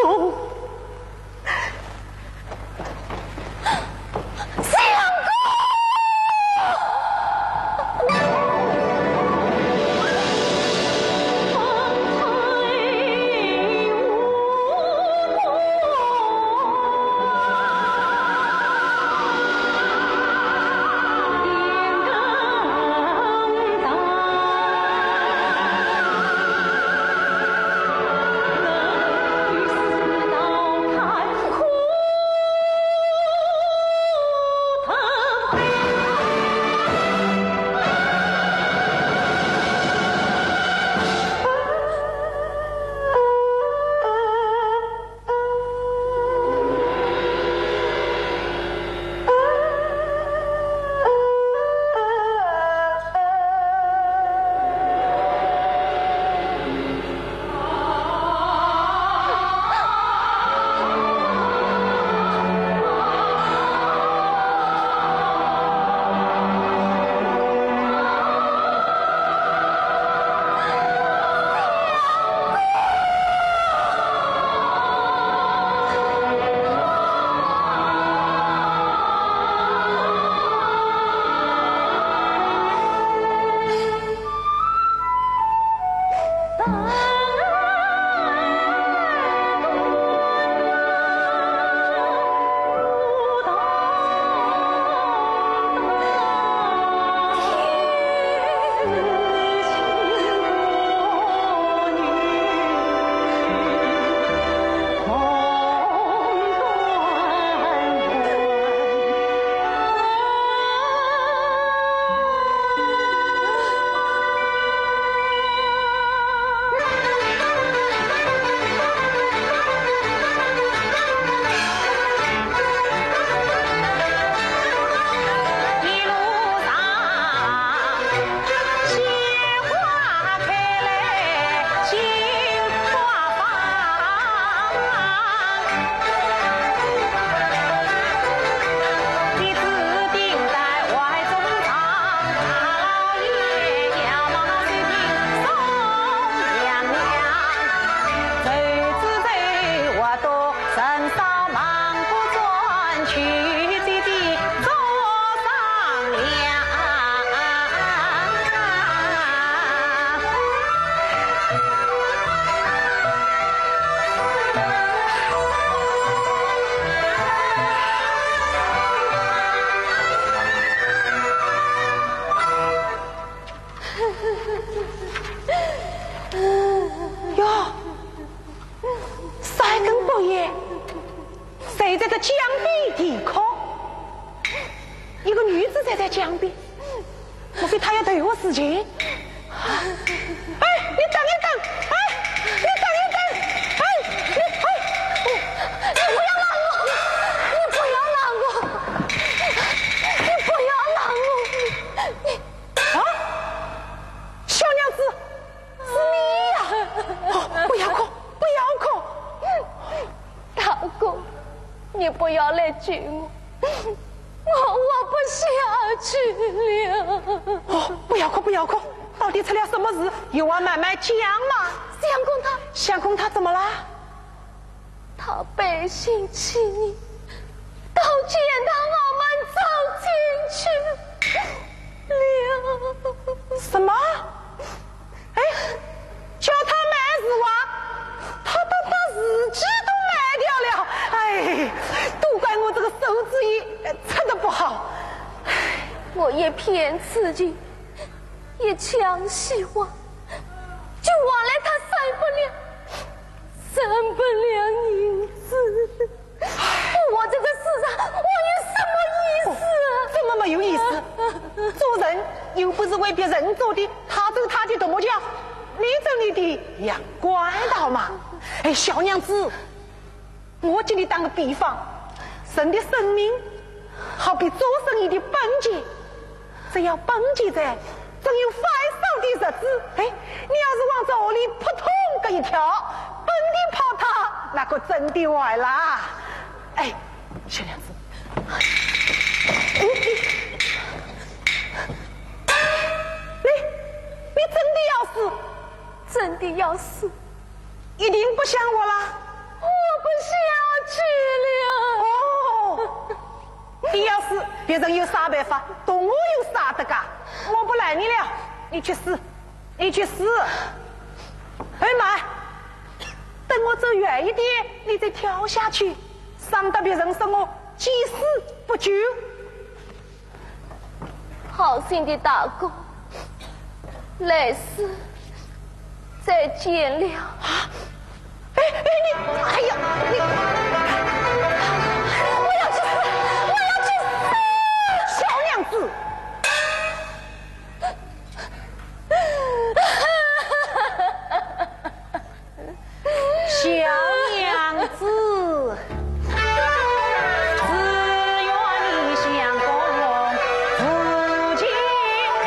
江边啼哭，一个女子站在江边，莫非她要投河自尽？哎，你等一等，哎，你等一等，哎，你，哎，你不要拦我，你不要拦我，你不要拦我，你，啊？小娘子，是你呀！哦，不要哭，不要哭。大哥，你不要来救我，我活不下去了。哦，不要哭，不要哭，到底出了什么事？有话慢慢讲嘛。相公他，相公他怎么了？他背信弃义，到钱塘澳门走进去了。什么？哎，叫他卖字啊，他把他自己都卖掉了。哎，都怪我这个馊主意，呃，出得不好。我一片痴情，一腔希望，就换来他三百两，三百两银子。 我活这个世上，我有什么意思？怎么没有意思？做人又不是为别人做的，他走他的独木桥，你走你的阳关道嘛。哎，小娘子，我给你打个比方，人的生命好比做生意的本钱， 只要本钱在，总有翻手的日子。哎，你要是往这河里扑通个一跳，本的泡汤，那可真的坏啦。哎，小娘子，哎，你，你，你真的要死？真的要死。 一定不想我了？我不想去了。哦，你要死，别人有啥办法？同我有啥得干？我不拦你了，你去死，你去死。哎妈，等我走远一点，你再跳下去，省得别人说我见死不救。 好心的大哥，来世再见了。啊？哎，哎，你，哎呀，你，我要去死，我要去死！小娘子。 小娘子，自愿相公自尽明，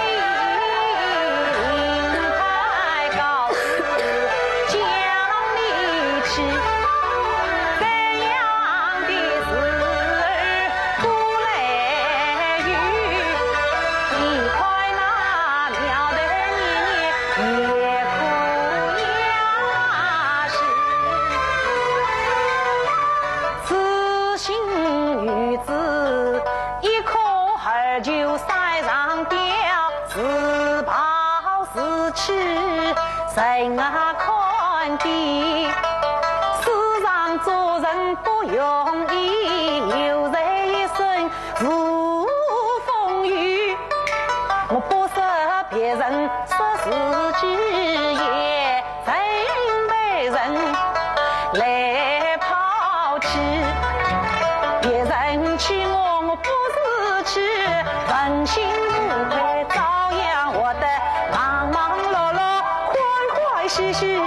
太高兴将你去，怎样的事儿不来由？你看那苗头年年也可呀是。 此心女子，一哭二求三上吊，自暴自弃，谁啊看的？世上做人不容易，有人一生无风雨。我不说别人，说自己也 曾被人来抛弃。别人弃我，我不自弃，问心无愧照样活得忙忙碌碌，欢欢喜喜，有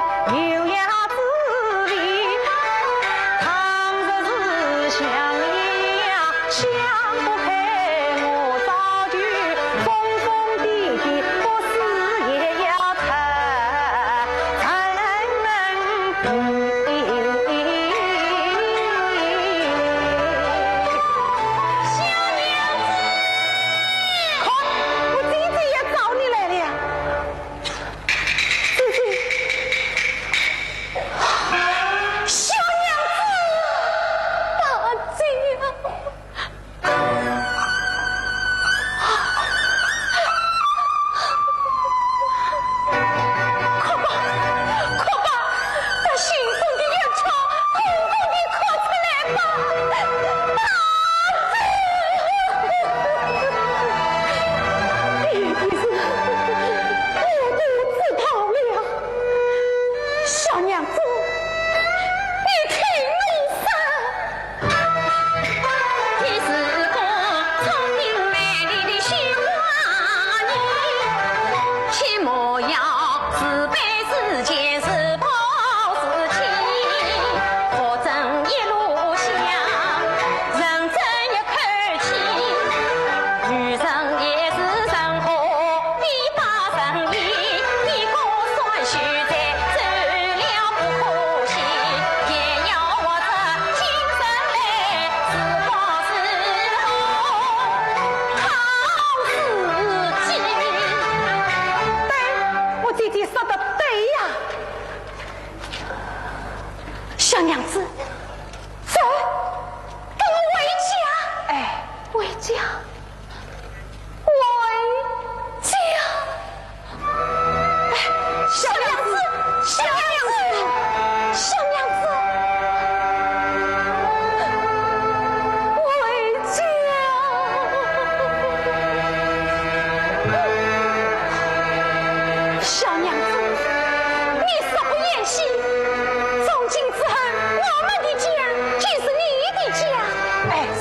样子哩。倘若是像你一样 想不开，我早就疯疯癫癫，不死也要脱层皮。小娘子，快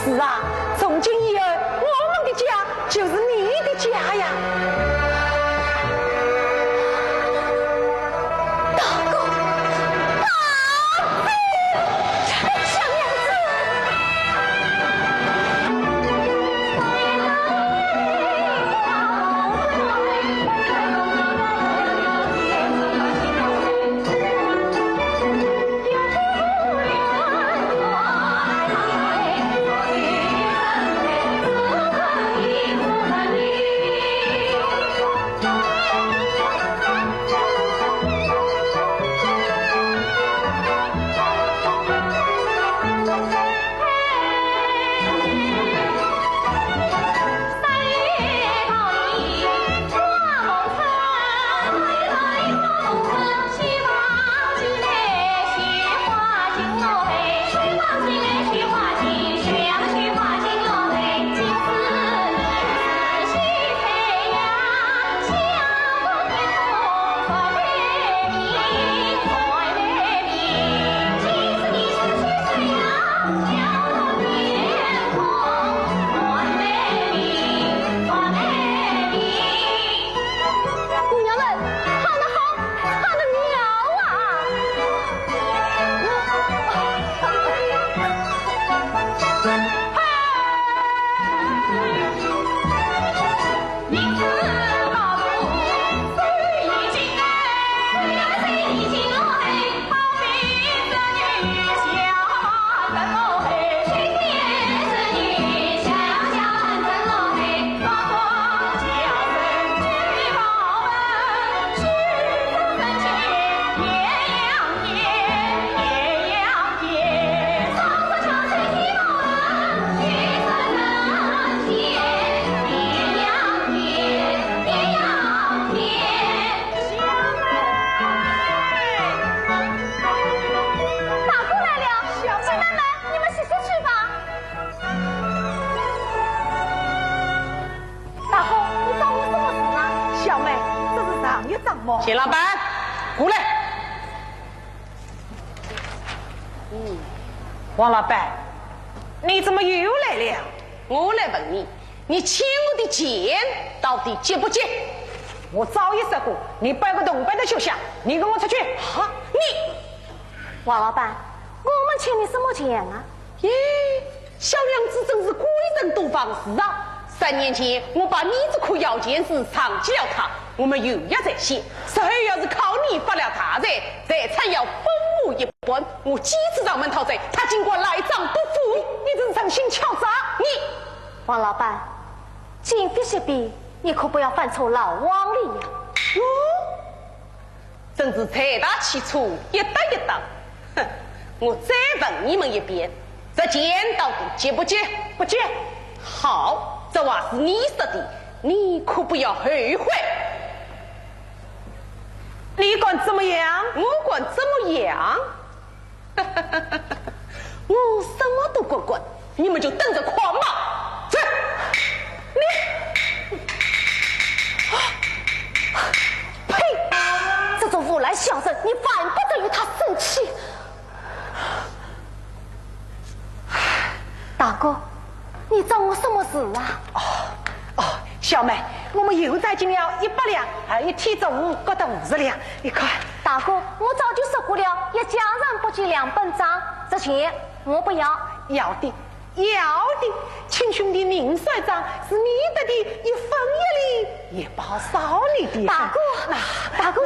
是啊，从今以后，我们的家就是你的家呀。大哥，大姐，小娘子。姑娘们，唱得好，唱得妙啊！大哥来了，小妹妹们，你们洗洗去吧。大哥，你找我什么事啊？小妹，这是上一张吗？钱老板，过来。嗯，王老板，你怎么又来了？我来问你，你欠我的钱到底结不结？我早已说过，你半个铜板都休想，你跟我出去。啊，你！王老板，我们欠你什么钱啊？咦，小娘子真是贵人多忘事啊！三年前，我把你这棵摇钱树藏起了它，我们有约在先，日后要是靠你发了大财，财产要分我一半。我几次上门讨债，他竟敢赖账不付。你真是诚心敲诈！你……王老板，今非昔比，你可不要犯错漏网了呀。哟，真是财大气粗，一搭一搭。哼，我再问你们一遍，这钱到底结不结？不结。好，这话是你说的，你可不要后悔。你敢怎么样？我敢怎么样？我什么都不管，你们就等着看吧。走。你……呸！这种无赖小人，你反不得与他生气。大哥，你找我什么事啊？哦，哦，小妹，我们又再进了一百两，还有一天中午各得五十两，你看。大哥，我早就说过了，一家人不计两本账，这钱我不要。要的，要的，亲兄弟明算账，是你得的一分一厘，也报少你的。大哥，那……大哥。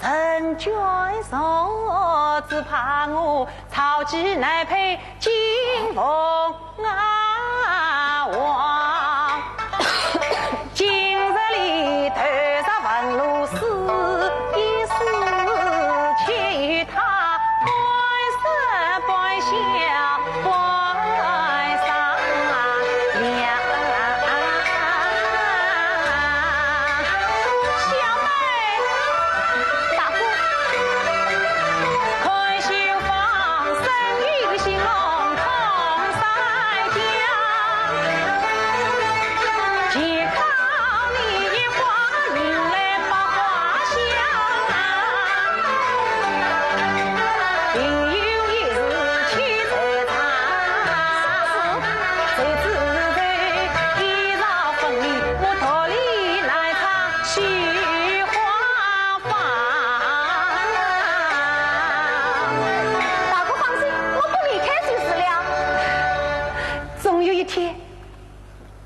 人卷舌，只怕我草鸡难配金凤凰。今日里头若问路是一是，且与他半说半笑半商量。 小妹，大哥，看绣房生有个新郎同三家，其靠你一花迎来百花香啊。 大哥放心，我不离开就是了。总有一天，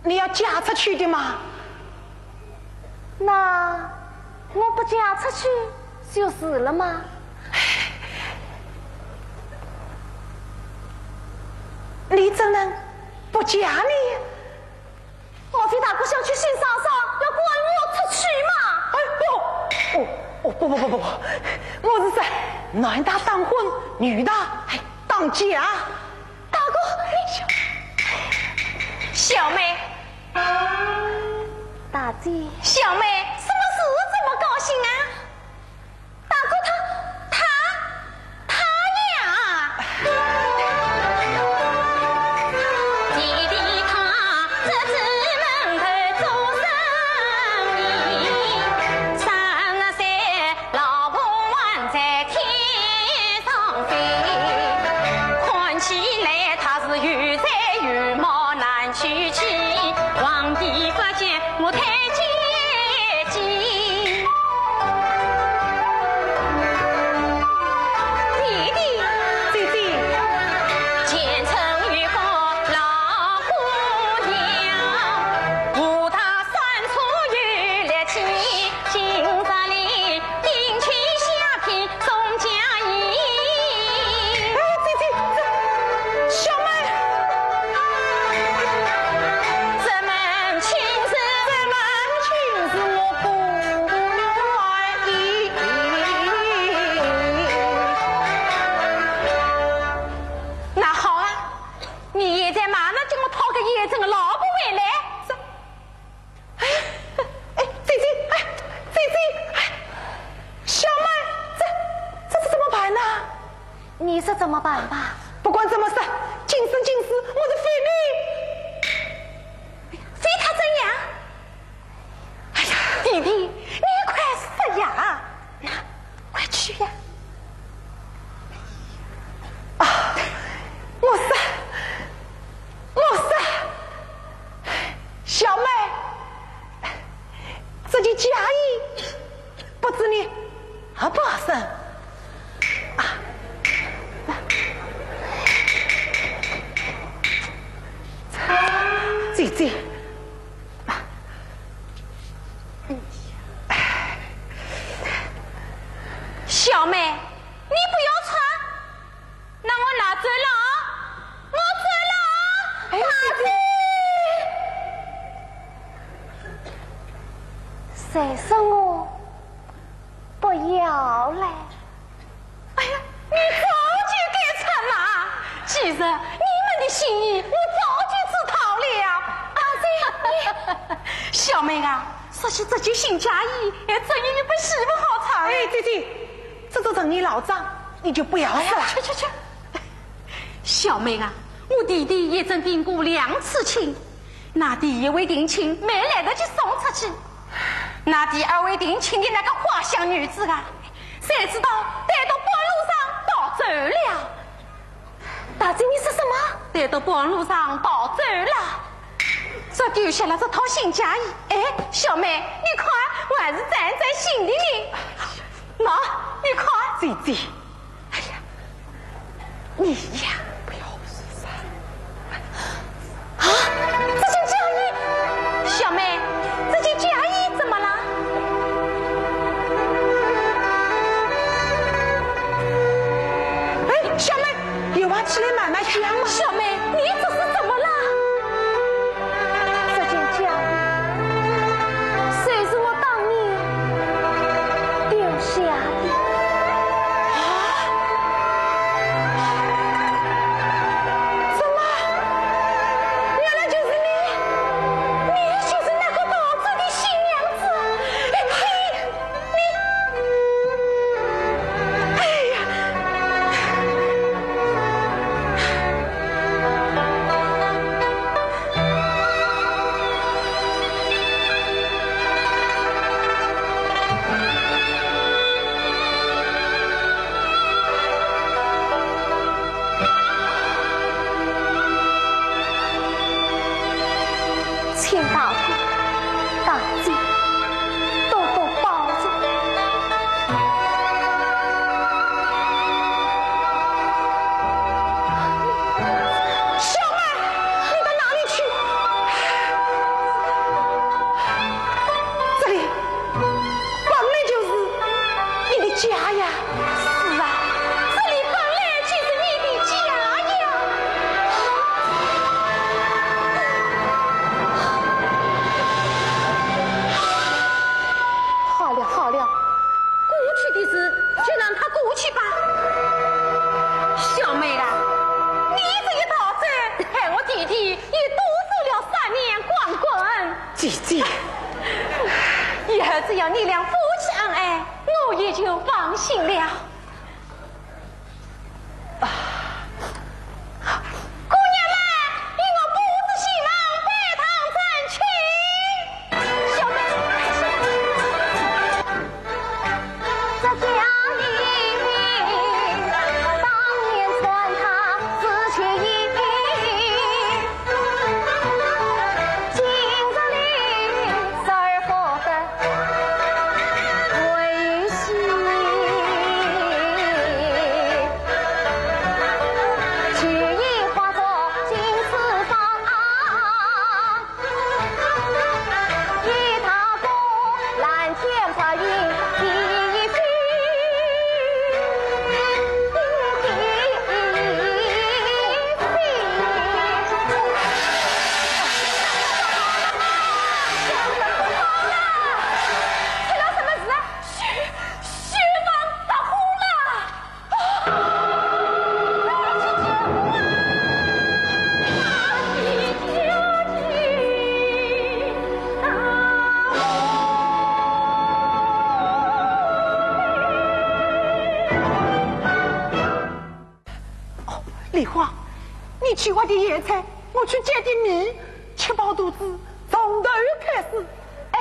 你要嫁出去的嘛。 那我不嫁出去就是了吗？你怎能不嫁呢？莫非大哥想娶新嫂嫂，要赶我出去吗？哎，不，哦，哦，不，不，不，不，不，我是说，男的当婚，女的，哎，当嫁。 大哥，你……小妹。大姐。小妹，什么事这么高兴啊？大哥他，他，他呀。弟弟他这只能够做生意，三十岁 老婆还在天上飞，看起来她是有才有貌难娶妻，皇帝不见我太监急。弟弟，姐姐，前程有个老姑娘，武大三处有力气， 今朝里定亲相聘送嫁衣。哎，姐姐，这……小妹。这门亲事，这门亲事我不愿意。那好啊，你现在马上给我讨个现成的老婆回来。这 哎，哎，姐姐，哎，姐姐，哎，小妹，这，这是怎么办呢？你说怎么办吧？不管怎么说，今生今世，我是非你……非他怎样？哎呀，弟弟，你快说呀！ 快去呀！啊，我说，我说，小妹，这件嫁衣不知你合不合身？啊，姐姐， 小妹，你不要穿，那我拿走了，我走了。哎呀，大姐，谁说我不要嘞？ 哎呀，你早就该穿了啊！既然你们的心意，我早就知道了。啊，这，你……小妹啊，说起这件新嫁衣，还真有一本戏不好唱。哎，姐姐，这都成你老账，你就不要了。是吧？去，去，去。小妹啊，我弟弟也曾定过两次亲， 那第一位定亲没来得及送出去，那第二位定亲的那个花香女子啊，谁知道带到半路上逃走了。大姐，你说什么？带到半路上逃走了，只丢下了这套新嫁衣。哎，小妹，你看，我还是赞赞新的呢。喏，你看。姐姐， 哎呀，你呀，不要胡说。啊，这件嫁衣，小妹，这件嫁衣怎么了？小妹，你这是怎么了？这件嫁衣，虽是我当年丢下的。啊？怎么？原来就是你，你就是那个逃走的新娘子。哎，你，哎呀！ 请大哥、大姐多多保重。小妹，你到哪里去？这里 本来就是你的家呀。是啊，这里本来就是你的家呀。好了好了，过去的事就让它过去吧。小妹啊，你这一逃走，害我弟弟也多受了三年光棍。姐姐，以后只要你俩夫妻恩爱， 我也就放心了。啊，姑娘们，与我布置喜房，摆堂成亲。小妹，这家里当年传他是情意，今日里是而不得 为喜，举一花座金翅膀，一大个蓝天白云第一飞。 出了什么事啊？血，血房着火了！啊！快去救火啊！快去救火！啊！ 哦，梨花，你去挖点野菜，我去捡点米，吃饱肚子，从头开始。哎。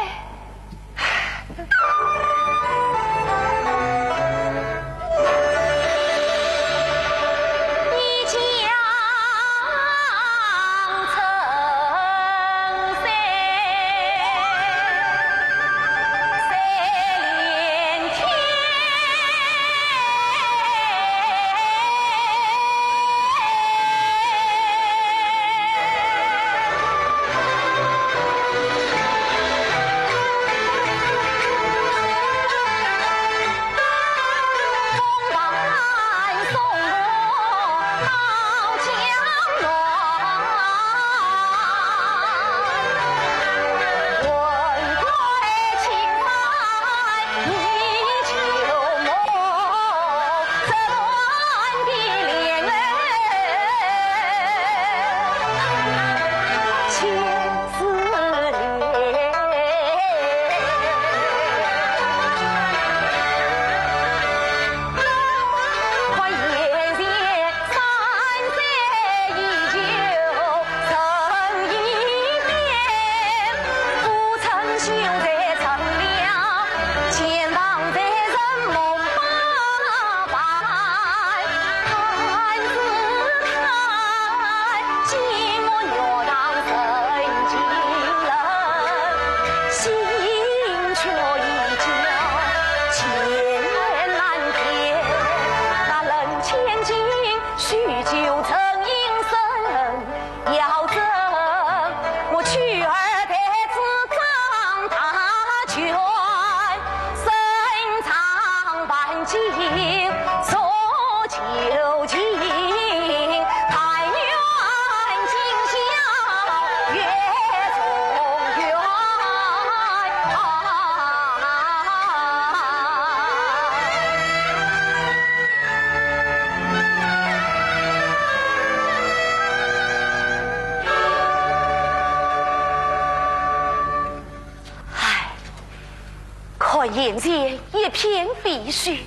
眼前一片废墟。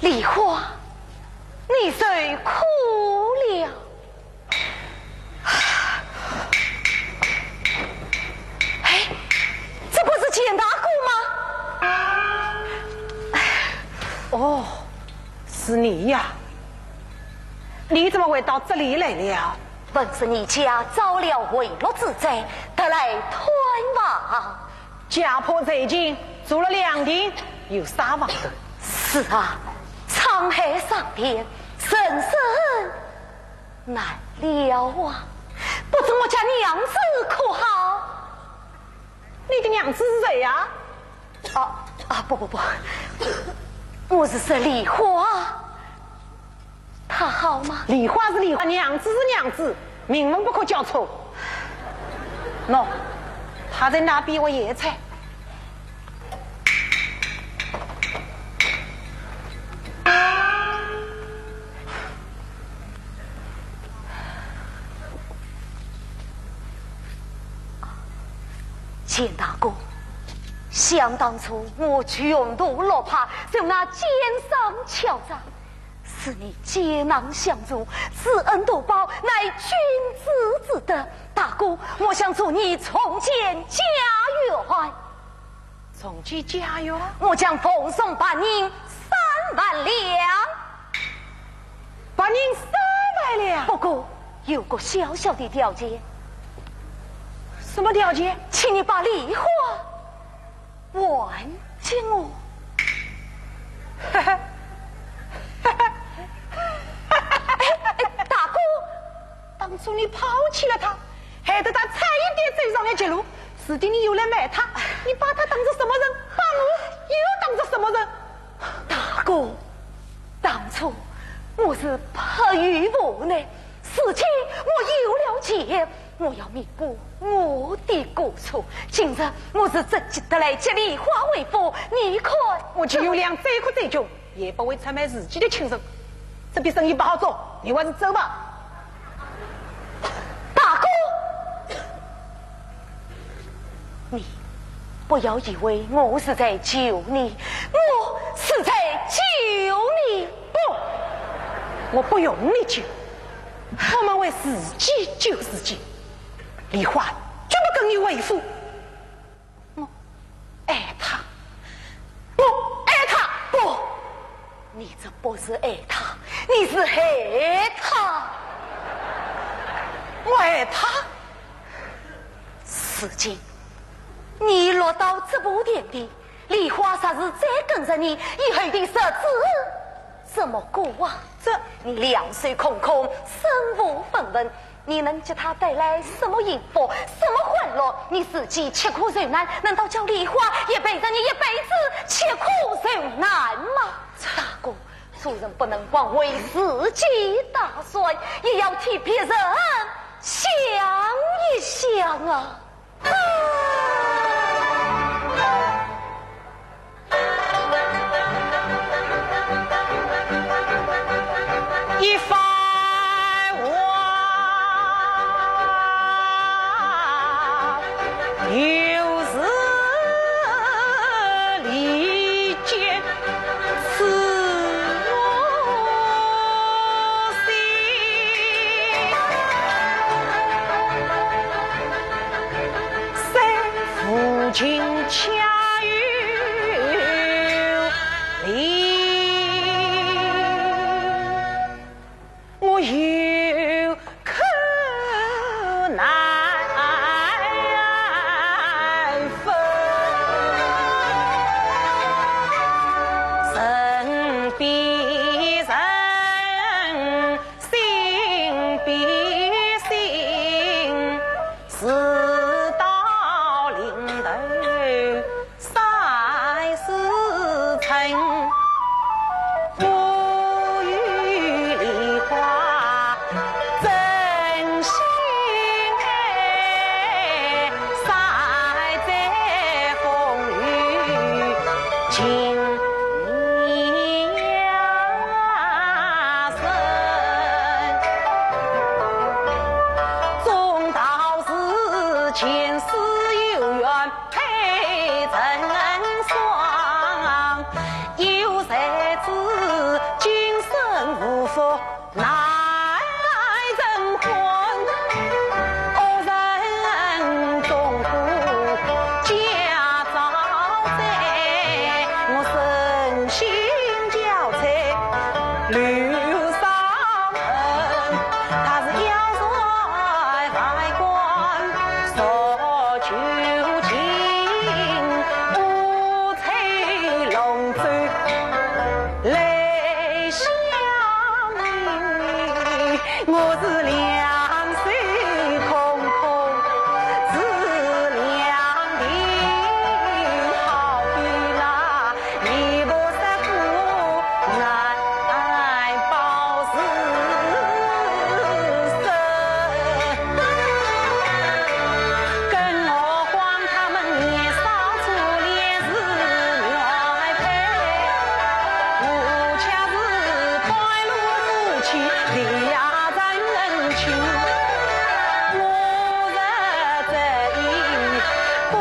梨花，你受苦了。哎，这不是钱大哥吗？哦，是你呀。你怎么会到这里来了？闻说你家遭了围落之灾，特来探望。 家破人亡，住了两天，有啥房头？是啊，沧海桑田，人生难料啊！不知我家娘子可好？你的娘子是谁呀？啊，啊，不，不，不，我是说梨花。 她好吗？梨花是梨花，娘子是娘子，名分不可叫错。喏，她在那边喂野菜。钱大哥，想当初我穷途落魄，受那奸商敲诈， 是你解囊相助，知恩图报，乃君子之德。大哥，我想助你重建家园。重建家园？我将奉送白银三万两。白银三万两？不过有个小小的条件。什么条件？请你把梨花 还给我。哎，哎，大哥，当初你抛弃了她，害得她差一点走上了绝路。如今你又来卖她，你把她当作什么人？把我又当作什么人？大哥，当初我是迫于无奈，如今我有了钱， 我要弥补我的过错。今日我是真急得来接梨花回府，你看，我就有两再苦再穷，也不会出卖自己的亲人。这笔生意不好做，你还是走吧。大哥，你不要以为我是在救你，我是在救你。不，我不用你救。 我们为自己救自己。梨花绝不跟你为夫。我爱她，我爱她。不，你这不是爱她，你是害她。我爱她。如今，你落到这步田地，梨花若是再跟着你，以后的日子 怎么过啊？这，你两手空空，身无分文，你能给她带来什么幸福，什么欢乐？你自己吃苦受难，难道叫梨花也陪着你一辈子吃苦受难吗？大哥，做人不能光为自己打算，也要替别人想一想啊！ 一番话又是离间自我心。男人欢，恶人痛苦，家遭灾，我身心交瘁，流伤痕。他是要在外官索求情，误吹龙舟。 来相依，我是两手空空，自量定，好比那一步石虎难保自身。 更何况他们年少初恋是原配，我却是半路夫妻，离家成亲。我若执意不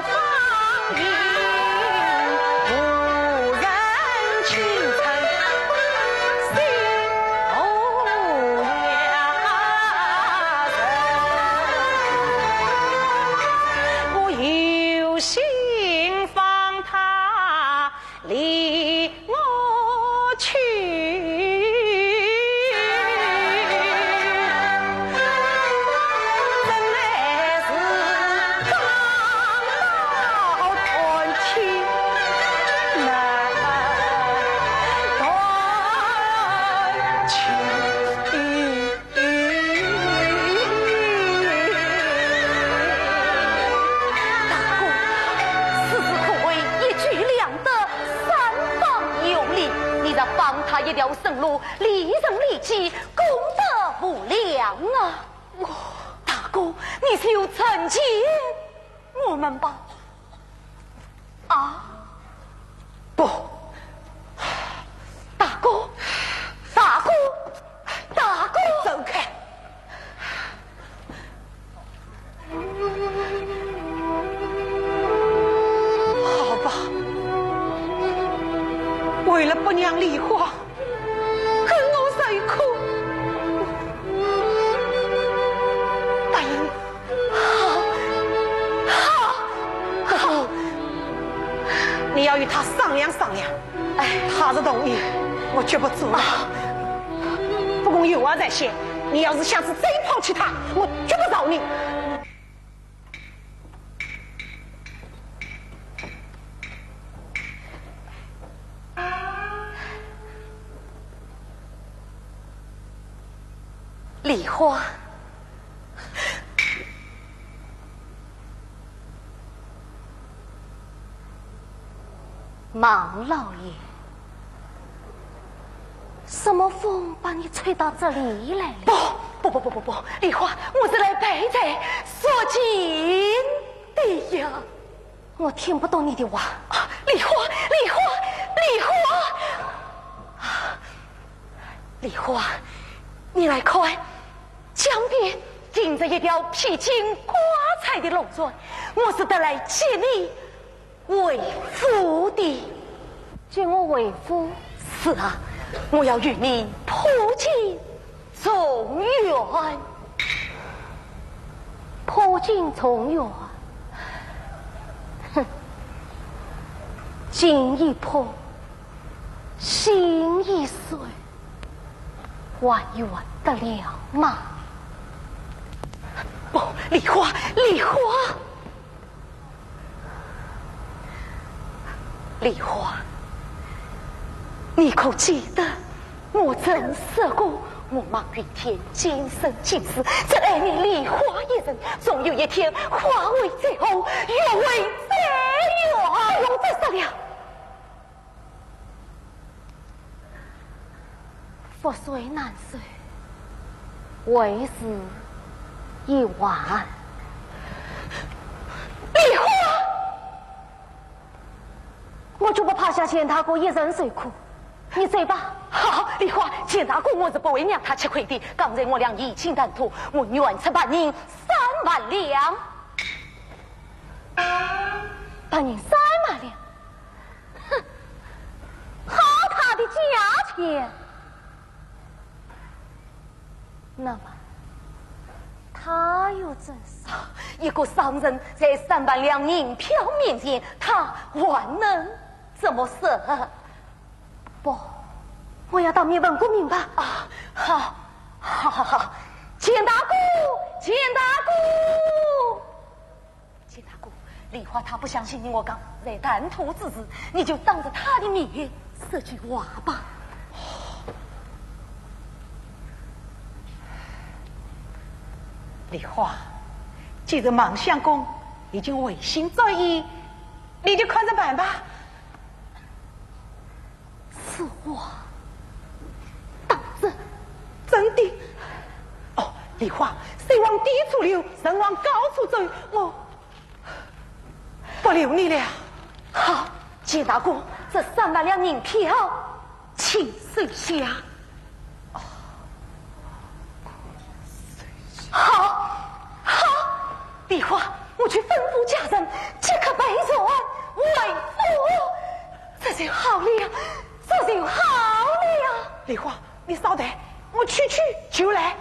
放行，无人亲称心。 我有心放他离我去，怎奈是刚到断情难断情。 大哥，此事可谓一举两得，三方有利。你若放他一条生路，利人利己，功德无量啊！大哥，你就成全我们吧。 啊？不。大哥，大哥，大哥！走开！好吧，为了不让梨花跟我受苦，答应 好，好，好。你要与他商量商量。哎，他若同意，我绝不阻拦。啊。不过有话在先，你要是下次再抛弃他，我绝不饶你。 梨花。孟老爷，什么风把你吹到这里来了？不，不，不，梨花，我是来赔罪赎情的呀。 我听不懂你的话。啊，梨花，梨花，梨花！啊，梨花，你来看，江边停着一条披金挂彩的龙船，我是特来接你回府的。接我回府？是啊，我要与你破镜 重圆。破镜重圆？哼，镜已破，心已碎，还圆得了吗？不，梨花，梨花！ 梨花，你可记得我曾说过，我孟玉天今生今世只爱你梨花一人，终有一天，花会再红，月会再圆。不用再说了。 覆水难收，为时已晚。梨花！我就不怕下钱大哥一人受苦，你走吧。好，梨花，钱大哥我是不会让他吃亏的。刚才我俩已经谈妥，我愿出白银三万两。白银三万两？ 哼，好大的价钱！那么，他又怎说？一个商人在三万两银票面前，他还能怎么说？不，我要当面问个明白。啊，好，好，好，好，钱大哥，钱大哥。 钱大哥，梨花她不相信你我刚才谈吐之事，你就当着她的面说句话吧。梨花，既然孟相公已经回心转意，你就看着办吧。 此话当真？真的。哦，梨花，水往低处流，人往高处走，我不留你了。好，钱大哥，这三万两银票，请收下。哦，收下。好，好，梨花，我去吩咐家人，即刻备船回府。 这就好了，这就好了。梨花，你稍待，我去去就来。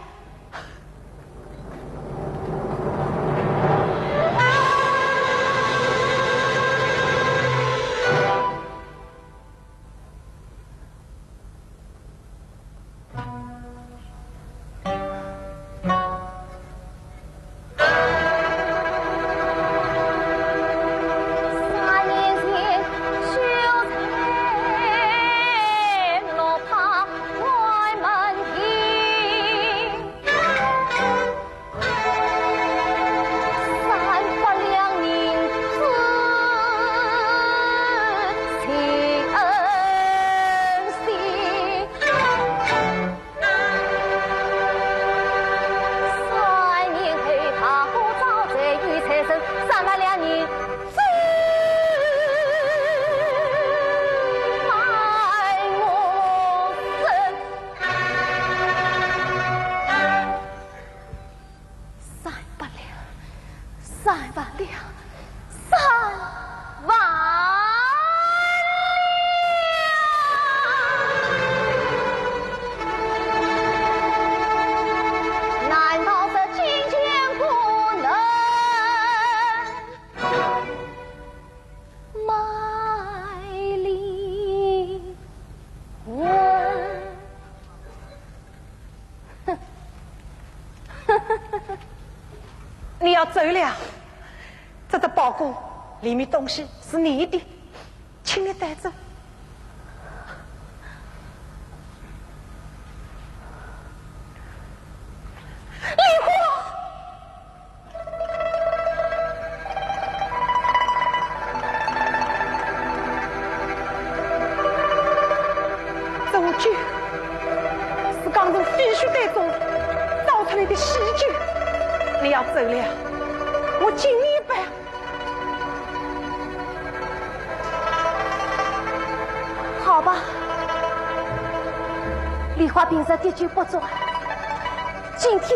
三万两，三万两，三万两！难道这金钱不能卖灵魂？ 你要走了，这只包裹里面东西是你的，请你带走。梨花！ 这酒是刚从飞雪堆中找出来的喜酒，你要走了，我敬你一杯。好吧，梨花平日滴酒不沾， 今天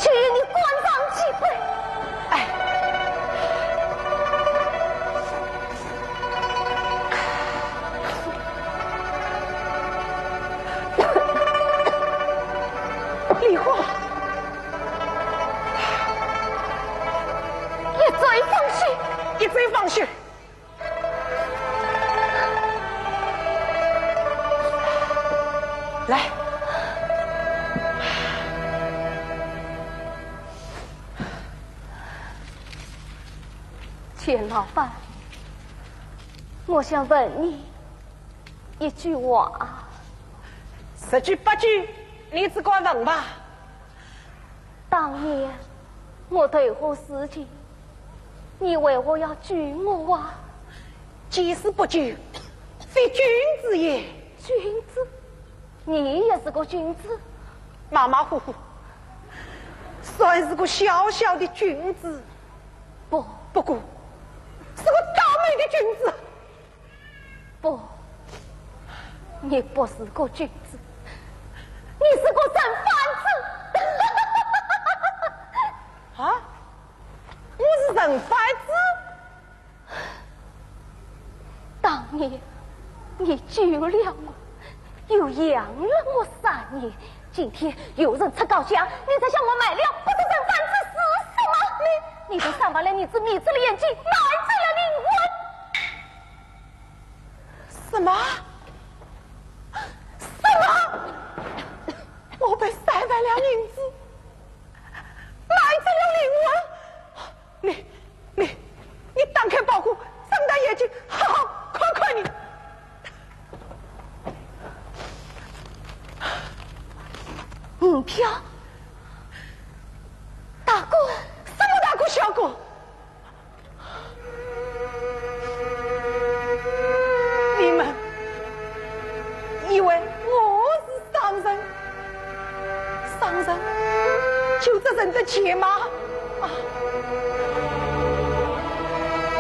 就与你干上几杯。哎。梨花。一醉方休。一醉方休。 来。钱老板，我想问你一句话。十句八句，你只管问吧。 当年我投河自尽，你为何要救我啊？既是不救，非君子也。君子？你也是个君子？马马虎虎，算是个小小的君子。不。不过，是个倒霉的君子。 不，你不是个君子，你是个人贩子。啊？我是人贩子？当年你救了我，又养了我三年，今天有人出高价，你才向我买了，不是人贩子是什么？你，你的三万两银子迷住了眼睛，买走了灵魂。什么？什么？我被三万两银子买走了灵魂？你，你，你打开包裹，张大眼睛，好好看看你。银票？大哥，什么大哥小哥？你们以为我是商人？ 商人就值人的钱吗？啊，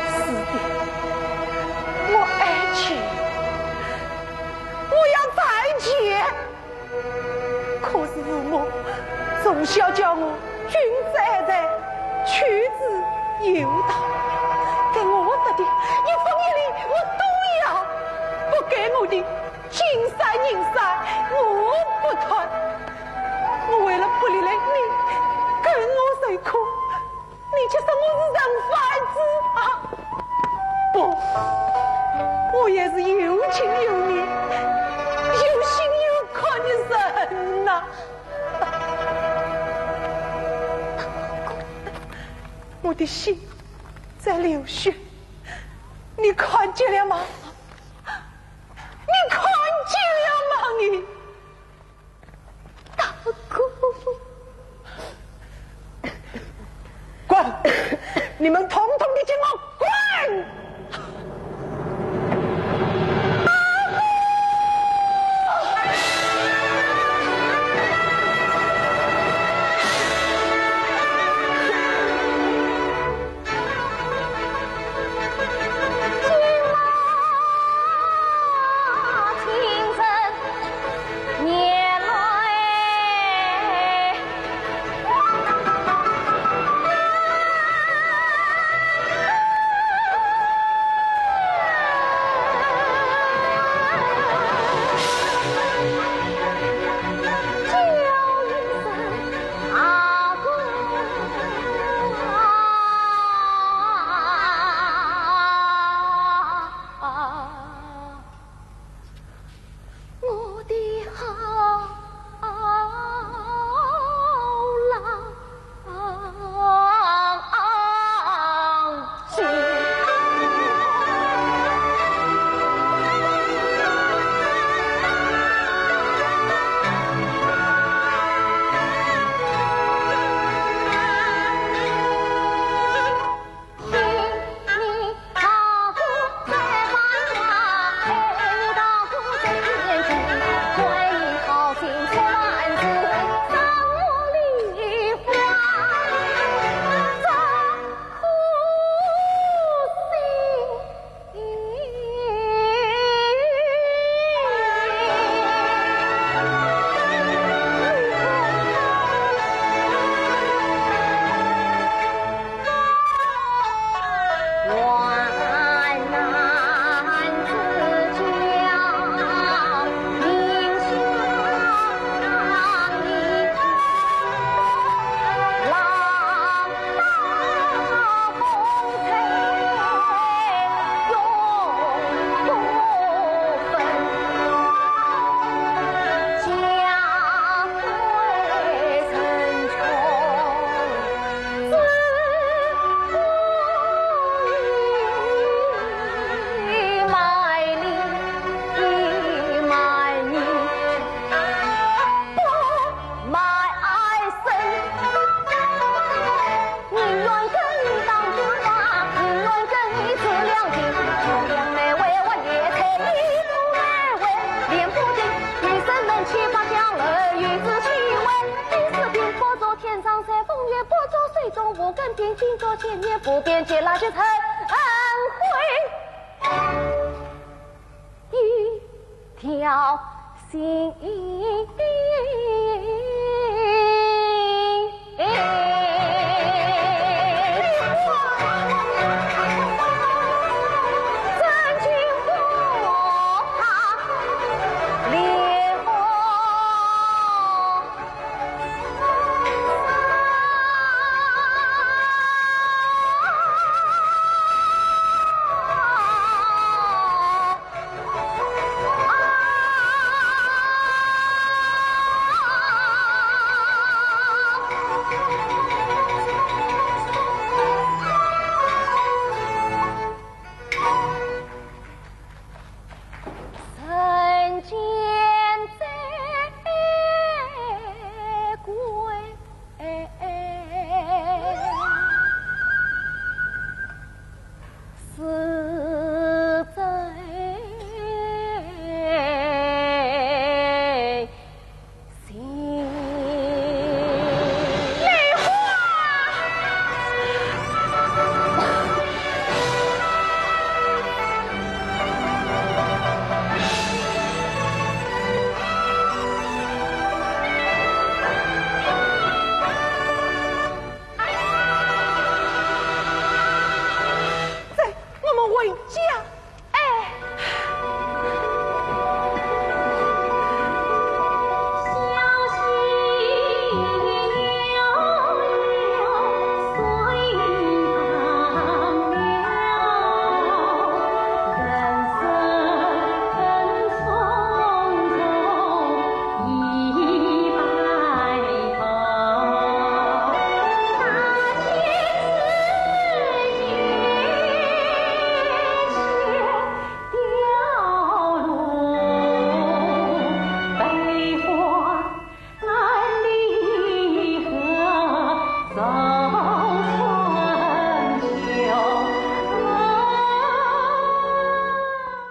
是的，我爱钱，我要赚钱。可是父母从小教我君子爱财，取之有道，该我得的一分一厘我都要，不该我的 金山银山我不贪，我为了不连累你，跟我受苦，你却说我是人贩子啊！不，我也是有情有义、有心有肝的人呐。我的心在流血，你看见了吗？ 你看见了吗？你大哥，滚！你们统统地给我滚！